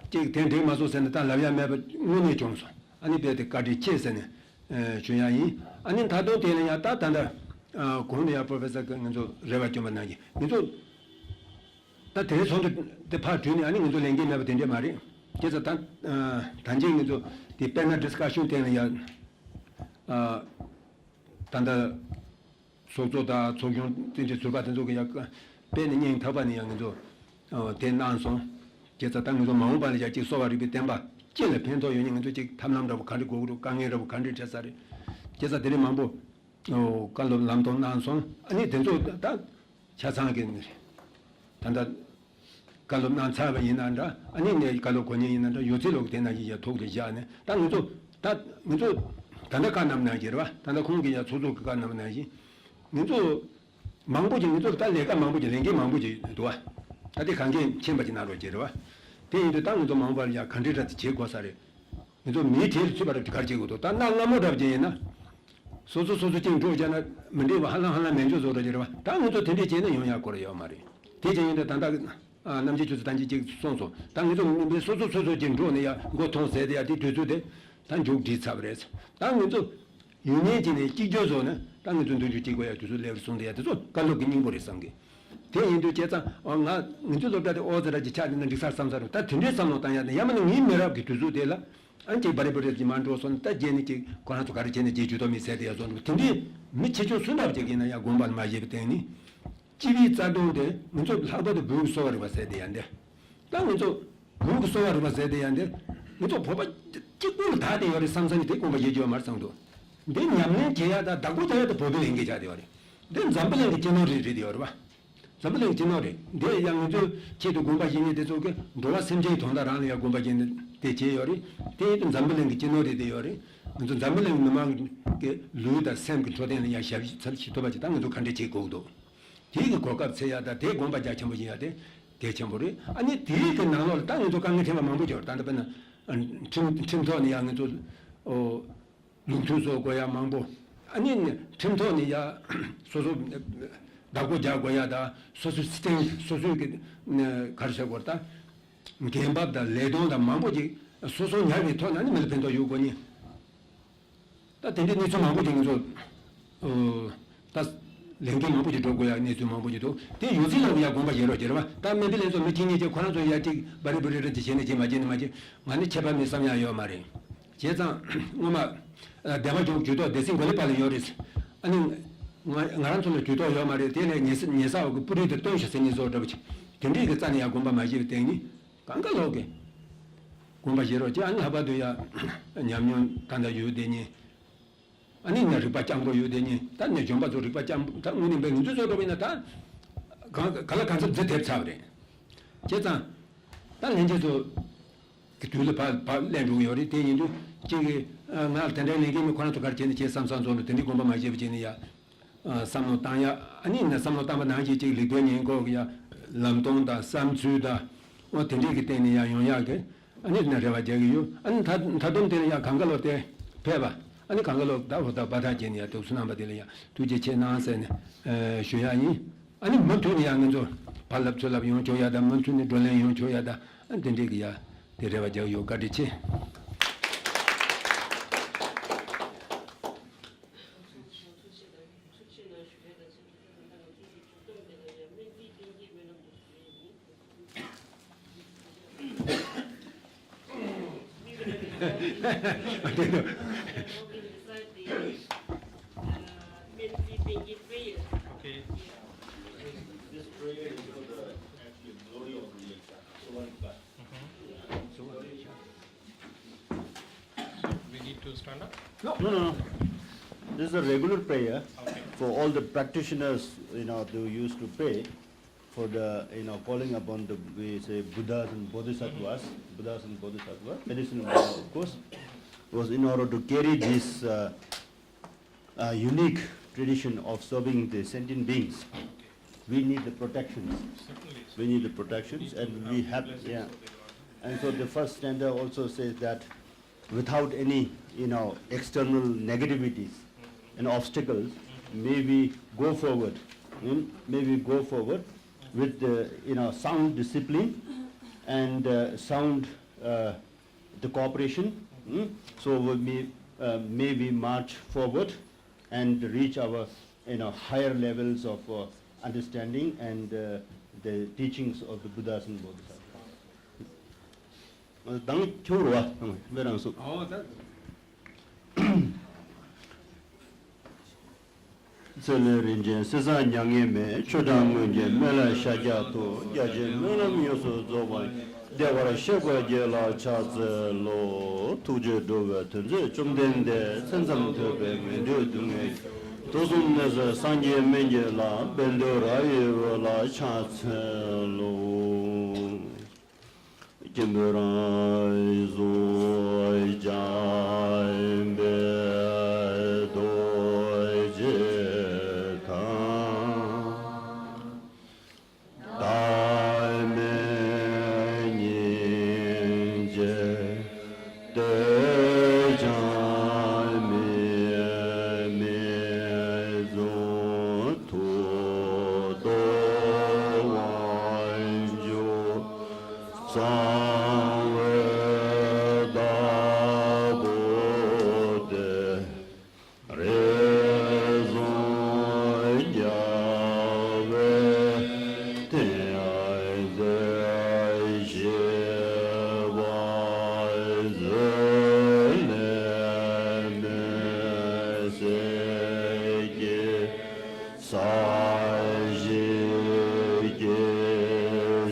ཅིག་དེ་འགྲིག་མ་སོང་ཟེར་ནས་ད་ལབ་ཡག་མེད་པ་དངོས་གནས་བྱུང་སོང་། ཨ་ནི་དཔེ་དེ་བཀའ་དྲིན་ཆེ་ཟེར་ནས་ཞུ་ཡག་ཡིན། ཨ་ནི་ད་དུང་དེ་ལ་ཡང་ད་ད་ལྟ་གོང་དུ་ཡང་པོ་རོ་ཕེ་སར་གྱིས་ང་ཚོ་རེ་བ་བསྐྱོན་པ་ནང་བཞིན་ང་ཚོ། ད་དེ་རིང་ཚོགས་འདུ་དེ་ཕར་བསྡུས་ནས་ཨ་ནི་ང་ཚོ་ལས་འགན་མེད་པ་དེ་འདྲས་མ་རེད། བྱས་ཙང་ད་ད་ཅིག་ང་ཚོ་དེ་དཔེར་ན་ཌི་སི་ཀ་ཤན་སྟེང་ལ་ཡ་ད་ལྟ་ཚོགས་གཙོ་དང་ཚོགས་གཞོན་བཙན་བྱོལ་ཟུར་པ་དེ་ཚོ་གི་ཡ་དཔེ་ནས་སྙིང་ཐག་པ་ནས་ཡ་ང་ཚོ་དེ་གནང་སོང་། བྱས་ཙང་ད་ང་ཚོ་མ་འོངས་པ་ལ་ཡ་གཅིག་གསོ་བ་རིག་པའི་བསྟན་པ་སྤྱི་ལ་ཕན་ཐོགས་ཡོད་ནི་ང་ཚོ་གཅིག་ཐབས་ལམ་འདྲ་པོ་ག་འདྲས་དགོས་ཀྱི་འདུག་དཀའ་ངལ་འདྲ་པོ་ག་འདྲས་འཕྲད་ས་རེད། བྱས་ཙང་དེ་རིང་མང་པོ། བཀའ་སློབ་ལམ་སྟོན་གནང་སོང་། ཨ་ནི་དེ་ཚོ་ད་ཆ་ཚང་གི་ད་ལྟ་བཀའ་སློབ་གནང་ཚར་བ་ཡིན་ན་འདྲ། ཨ་ནི་ངས་བཀའ་སློབ་གོ་མཁན་ཡིན་ན་འདྲ་ཡོད་ཚད་ལོག་དེ་ནང་བཞིན་ཡ་ཐུགས་ལ་བཞག་ནས་ད་ང་ཚོ་ད་ང་ཚོ་ད་ལྟ་བཀའ་གནང་ནང་བཞིན་རེད་བ། ད་ལྟ་ཁོང་གིས་ཡ་ཚོགས་གཙོ་གི་བཀའ་གནང་ནང་བཞིན་ང་ཚོ་མང་པོ་ཅིག་ང་ཚོར་ད་ལས་ཀ་མང་པོ་ཅིག་ལས་འགན་མང་པོ་ཅིག་འདུག་བ། ད་དེ་གང་གས་མཁྱེན་པ་ཅིག་གནང་རོགས་བྱེད་རེད་བ། དེ་ཡིན་དུས་ད་ང་ཚོ་མང་པོ་ལ་ཡ་ག་འདྲའི་འདྲ་དེ་བྱེད་དགོས་ས་རེད། ང་ཚོ་མིའི་གྲལ་ལ་ཚུད་པ་འདྲ་ག་རེ་བྱེད་དགོས་འདུག་ད་གནའ་སྔ་མོ་འདྲ་བྱས་ཡིན་ན། སོ་སོ་སོ་སོ་གཅིག་འགྲོ་བྱས་ན་མི་འགྲིག་པ་ཧ་ལམ་ཧ་ལམ་མེད་འཇོག་བཟོ་འདྲ་ཅིག་རེད་བ། ད་ང་ཚོ་དེ་འདྲས་བྱས་ན་ཡོང་ཡག་སྐོར་ཡོད་མ་རེད། དེ་བྱས་ཡིན་དུས་ད་ལྟ་རྣམ་རྒྱལ་ཁྱོད་ཚོ་ད་ཅི་གཅིག་གསུངས་སོང་། ད་ང་ཚོ་མི་སོ་སོ་སོ་སོ་གཅིག་འགྲོ་ནས་ཡ་མགོ་ཐོན་ཟེར་དེ་ཡ་དེ་དུས་ཚོད་དེ་ད་མཇུག་སྒྲིལ་ཚར་བ་རེད། ད་ང་ཚོ་ཡུན་ནན་གྱི་ནས་གཅིག་གྱུར་བཟོ་ན་ད་ང་ཚོ་མདུན་ཅུ་གཅིག་པ་ཡ་དུས་ཚོད་སླེབས་སོང་དེ་ཡ་དེ་ཚོ་བཀའ་སློབ་ཀྱི་སྙིང་པོ་རེད་བསམ་གི། དེ་ཡིན་དུས་བྱས་ཙང་ཨོ་ང་ང་ཚོའི་སློབ་གྲྭ་དེ་ཨོ་ཙི་ར་ཅིག་ཆགས་བསྡད་ན་འགྲིག་ས་རེད་བསམ་ས་རེད། ད་དེ་འདྲའི་བསམ་བློ་བཏང་ཡ་དེ་ཡང་མིན་ན་ངའི་མི་རབས་ཀྱི་དུས་ཚོད་དེ་ལ་ཨ་ཅིག་བ་རེ་བ་རེ་ཅིག་མ་འགྲོ་སོང་ད་རྗེས་ནས་ཅིག་ཁོ་རང་ཚོ་ག་རེ་བྱས་ནས་རྗེས་འཇུག་ཐོག་མི་ཟེར་དེ་ཡ་སོང་འགྲོ། དེ་འདྲའི་མི་ཆེ་ཆུང་སུ་འདྲ་ཅིག་ཡིན་ན་ཡང་དགོངས་པ་ལ་མ་བཞེས་པའི་སྟེང་ནས་སྤྱི་པའི་རྩ་དོན་དེ་ང་ཚོ་ལྷག་པར་དུ་བོད་ཀྱི་གསོ་བ་རིག་པ་ཟེར་དེ་ཡ་འདི་ད་ང་ཚོ་བོད་ཀྱི་གསོ་བ་རིག་པ་ཟེར་དེ་ཡ་འདི་ང་ཚོ་བོད་པ་གཅིག་པུ་ལ་ད་དེ་ཡོད་རེད་བསམ་ས་ནས་དེ་དགོངས་པ་བཞེས་རྒྱུ་ཡོད་མ་རེད་བསམ་འདུག་འདི་ཉམས་ལེན་བྱེད་ཡ་ད་བདག་པོ་རྒྱག་ཡ་ད་བོད་པའི་ལས་འགན་ཆགས་དེ་ཡོད་རེད། འདི་འཛམ་བུ་གླིང་གི་སྤྱི་ནོར་རེད་རེད་དེ་ཡོད་རེད་བ། འཛམ་བུ་གླིང་སྤྱི་ནོར་རེད། འདི་ཡང་ང་ཚོའི་ཆེད་དུ་དགོངས་པ་བཞེས་མཁན་དེ་ཚོ་གིས་འགྲོ་བ་སེམས་ཅན་དོན་དག་རང་ལ་ཡང་དགོངས་པ་བཞེས་ནས་དེ་བྱས་ཡོད་རེད། དེ་ཡིན་དུས་འཛམ་བུ་གླིང་གི་སྤྱི་ནོར་རེད་དེ་ཡོད་རེད། ང་ཚོ་འཛམ་བུ་གླིང་མི་མང་གི་ལུས་དང་སེམས་ཀྱི་འཕྲོད་བསྟེན་ལ་ཡང་ཞབས་ཕྱི་ཚབ་བྱེད་ཐུབ་པ་ཅིག་ད་ང་ཚོ་ག་འདྲ་བྱེད་དགོས་ཀྱི་འདུག་དེའི་གི་གོ་སྐབས་འཚོལ་ཡ་དང་དེའི་དགོངས་པ་རྒྱ་ཆེན་པོ་ཡིན་ཡ་དེ་གལ་ཆེན་པོ་རེད། ཨ་ནི་དེའི་གི་ནང་ལོགས་ལ་ད་ང་ཚོ་དཀའ་ངལ་འཕྲད་པ་མང་པོ་ཡོད་རེད། ད་ལྟ་དཔེར་ན་ཁྲིམས་ཁྲིམས་ཐོག་ནས་ཡང་ང་ཚོ་ཨོ། ལུགས་མཐུན་བཟོ་དགོས་ཡ་མང་པོ། ཨ་ནི་ཁྲིམས་ཐོག་ནས་ཡ་སོ་སོ་བདག་པོ་རྒྱག་དགོས་ཡ་དང་སོ་སོའི་སྟེང་སོ་སོའི་གི་ག་རེ་ཟེར་དགོས་རེད་ད། འགན་བབ་དང་ལས་དོན་དང་མང་པོ་ཅིག་སོ་སོ་ཉར་བའི་ཐོག་ནས་ནི་མི་ལ་ཕན་ཐོགས་ཡོད་དགོས་ནི། ད་དེ་འདྲའི་གནས་ཚུལ་མང་པོ་ཅིག་ང་ཚོ་ཨོ། ད་ལས་འགན་མང་པོ་ཅིག་སྒྲུབ་དགོས་ཡ་གནས་ཚུལ་མང་པོ་ཅིག་འདུག་དེ་ཡོད་ཚད་ལ་ཡ་དགོངས་པ་བཞེས་རོགས་བྱེད་རེད་བ། ད་སྨན་པའི་ལྷན་ཚོགས་མི་གཅིག་གཉིས་ཅིག་ཁོ་རང་ཚོ་ཡ་ཅིག་བ་རི་བུ་རི་རི་ཅིག་བྱས་ནས་བྱས་མ་བྱས་ནས་མ་བྱས་ང་ནི་ཁྱད་པར་མེད་བསམ་ཡ་ཡོད་མ་རེད། བྱས་ཙང་སྔོན་མ་སྡེ་པ་ཆུང་ཇུས་གཏོགས་སྡེ་སྲིད་མགོ་ལེབ་པ་ལ་ཡོད་རེད། ཨ་ནི་ང་ང་རང་ཚོ་ལ་ཇུས་གཏོགས་ཡོད་མ་རེད། དེ་ལས་ཉེ་ས་ཉེ་ས་འོག་གི་སྤུ་རིས་དེ་སྟོན་ཤག་ཟེར་ནས་བཟོ་འདྲ་པོ་ཅིག་དེ་འདྲའི་གི་རྩ་ནས་ཡང་དགོངས་པ་མ་བཞེས་པའི་སྟེང་ནས་གང་ག་ལོག་གི་དགོངས་པ་བཞེས་རོགས་ཅེས། ཨ་ནི་ལྷག་པར་དུ་ཡང་ཉམས་མྱོང་ད་ལྟ་ཡོད་དེ་ཉིད། ཨ་ནི་ནས་རིག་པ་སྐྱང་པོ་ཡོད་དེ་ཉིད། ད་ནས་འཇོན་པ་ཚོ་རིག་པ་སྐྱང་པོ་ད་དངོས་གནས་པའི་ང་ཚོ་ཚོ་འགྲོ་བ་ཡིན་ན་ད་གང་ག་ལ་གང་འཚམ་རྫི་ཐེབས་ཚར་བ་རེད། བྱས་ཙང་ད་ལྷན་རྒྱས་ཚོ། གི་དུས་ལ་ཕར་ཕར་སླེབས་འགྲོ་གི་ཡོད་རེད། དེ་ཡིན་དུས་གཅིག་གིས་ང་ལ་དེ་འདྲའི་ལས་འགན་མེད། ཁོ་རང་ཚོ་ག་རེ་བྱས་ནས་བྱས་བསམ་བསམ་བཟོ་ནས་དེ་འདྲའི་དགོངས་པ་མ་བཞེས་པ་བྱས་ནས་ཡ་བསམ་བློ་བཏང་ཡ། ཨ་ནི་ན་བསམ་བློ་བཏང་པ་ནང་བཞིན་གཅིག་ལེགས་པའི་ཉེས་འགོག་གི་ཡ་ལམ་སྟོན་དང་བསམ་ཚུལ་དང་ཨོ་དེ་འདྲའི་གི་སྟེང་ནས་ཡ་ཡོང་ཡག་གི་ཨ་ནི་ན་རེ་བ་རྒྱག་གི་ཡོད། ཨ་ནི་ད་ད་དུང་དེ་ལ་ཡ་གང་ག་ལོ་དེ་ཕེབས་པ། ཨ་ནི་གང་ག་ལོ་ད་འོ་ད་བར་ཐག་བྱས་ནས་ཡ་དུས་སུ་རྣམ་པ་དེ་ལ་ཡ་ཐུགས་རྗེ་ཆེ་གནང་ཟེར་ནས་ཞུ་ཡ་ཡིན། ཨ་ནི་མུ་མཐུད་ནས་ཡང་ང་ཚོ་ཕར་ལབ་ཚུར་ལབ་ཡོང་ཆོག་ཡ་དང་མུ་མཐུད་ནས་བགྲོ་གླེང་ཡོང་ཆོག་ཡ་དང་ཨ་དེ་འདྲས་ཀྱི་ཡ་དེ་རེ་བ་རྒྱག་ཡོད། བཀའ་དྲིན་ཆེ། Okay. This, this prayer is for the actually glory of the Apostolic God. We need to stand up? No, no, no. This is a regular prayer for all the practitioners, you know, they used to pray for the, you know, calling upon the, we say, Buddhas and Bodhisattvas, Buddhas and Bodhisattvas, medicinal Buddha, of course, was in order to carry this uh, uh, unique tradition of serving the sentient beings. We need the protections. We need the protections, and we have, yeah. And so the first stanza also says that without any, you know, external negativities and obstacles, may we go forward, mm, may we go forward with the, you know, sound discipline and uh, sound uh, the cooperation. Mm? So we may, uh, may we march forward and reach our, you know, higher levels of uh, understanding and uh, the teachings of the Buddhas and Bodhisattvas. དང་ཁྱོད་རུ་བ་དང་མེ་རང་སུ། ཨོ་ད། ཚེ་ལས་རིན་ཆེན་གསེར་བཟང་མྱ་ངན་མེད། ཆོས་དང་མངོན་བརྒྱད་སྨན་བླའི་ཤཱཀྱ་ཐུབ། རྒྱ་ཆེན་སྨོན་ལམ་ཡོངས་སུ་རྫོགས་པ་ཡི། བདེ་བར་གཤེགས་པའི་རྒྱུ་ལ་ཕྱག་འཚལ་ལོ། ཐུགས་རྗེས་འགྲོ་བའི་དོན་མཛད་བཅོམ་ལྡན་འདས། མཚན་ཙམ་ཐོས་པས་ངན་འགྲོའི་སྡུག་བསྔལ། དུག་གསུམ་ནད་སེལ་སངས་རྒྱས་སྨན་གྱི་བླ། བཻ་ཌཱུརྱ་ཡི་འོད་ལ་ཕྱག་འཚལ་ལོ། སྐྱེས་བུ་རང་གཟུགས་འཇམ་པའི་རྡོ་རྗེ་དང་། བདག་མེད་སྙིང་རྗེའི་གཏེར་འཆང་མི་མི་བཟུང་ཐུགས་རྡོ་དབང་ཕྱུག་གསང་བའི་བདག་པོ་སྟེ། རེ་ཟུང་རྒྱལ་བའི་ཐེག་མཛད་བཞི་པ་གཟུགས་ལས་མེད་ཟེར་གྱི། ས་གཞི་སྐྱེ་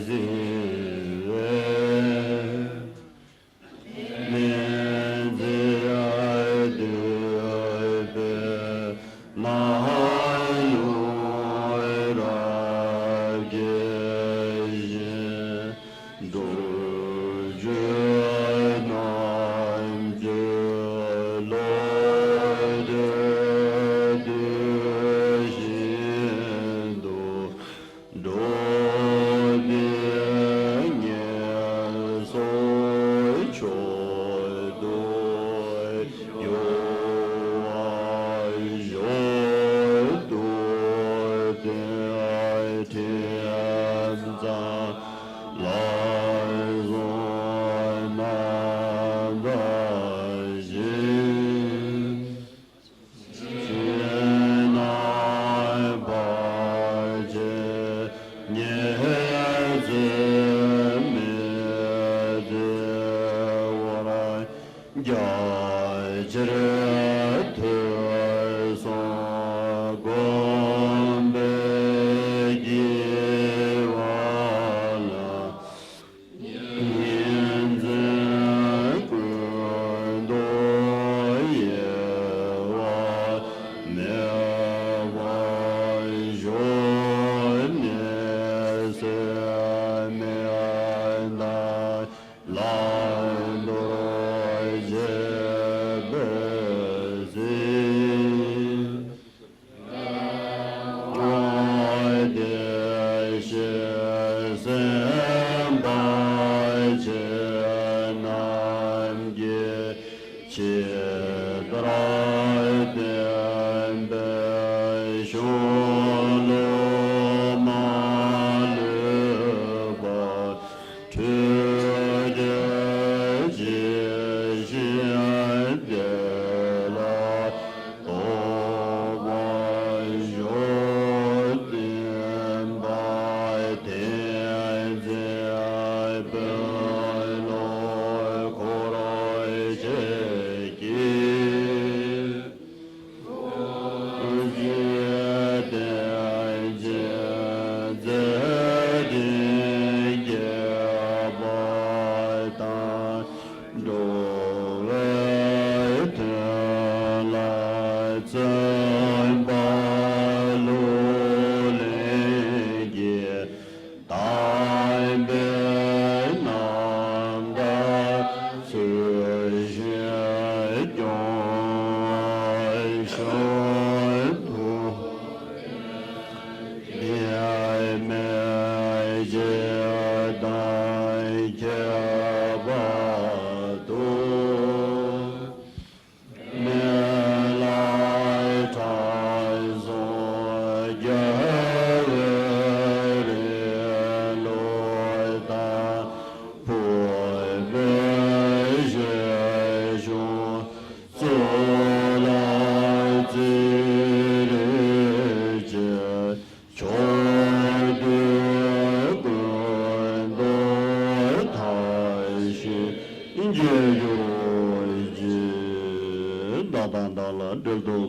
ཟིན་པའི། མི་མཛེས་འདུས་པའི་ནམ་ཡང་རབ་རྒྱས་བཞིན། འགྲོ་བའི་རྣམ་འགྱུར་ལོ།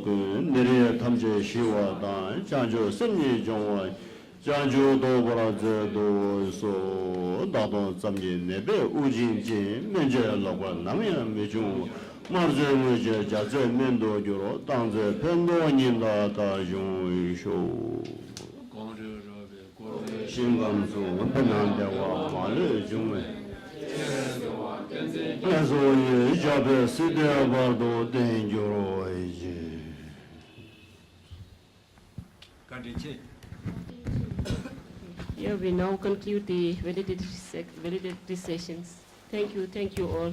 ཀུན། ནད་རིགས་ཐམས་ཅད་ཞི་བ་དང་། བྱང་ཆུབ་སེམས་ཉིད་སྐྱོང་བ། བྱང་ཆུབ་རྟོགས་པར་མཛད་དུ་གསོལ། བདག་སྟོང་ཙམ་གྱི་ནད་པས་དབུགས་འབྱིན་ཅིང་། སྨན་དཔྱད་ལོག་པར་ནམ་ཡང་མི་འབྱུང་བ། དམར་མཛོད་དངུལ་གྱི་རྒྱ་རྩའི་སྨན་དུ་འགྱུར། བཏང་ཚེ་ཕན་འདོགས་ཉི་ཟླ་ལྟར་འབྱུང་ཤོག་ཞིང་ཁམས་སུ་ཕན་དང་བདེ་བ་མ་ལུས་འབྱུང་བའི། ལས་སུ་ཡི་ཞབས་པད་སྲིད་མཐའི་བར་དུ་བརྟན་གྱུར་ཅིག་བཀའ་དྲིན་ཆེ། Yeah, we now conclude the validity sec- validity sessions. Thank you, thank you all.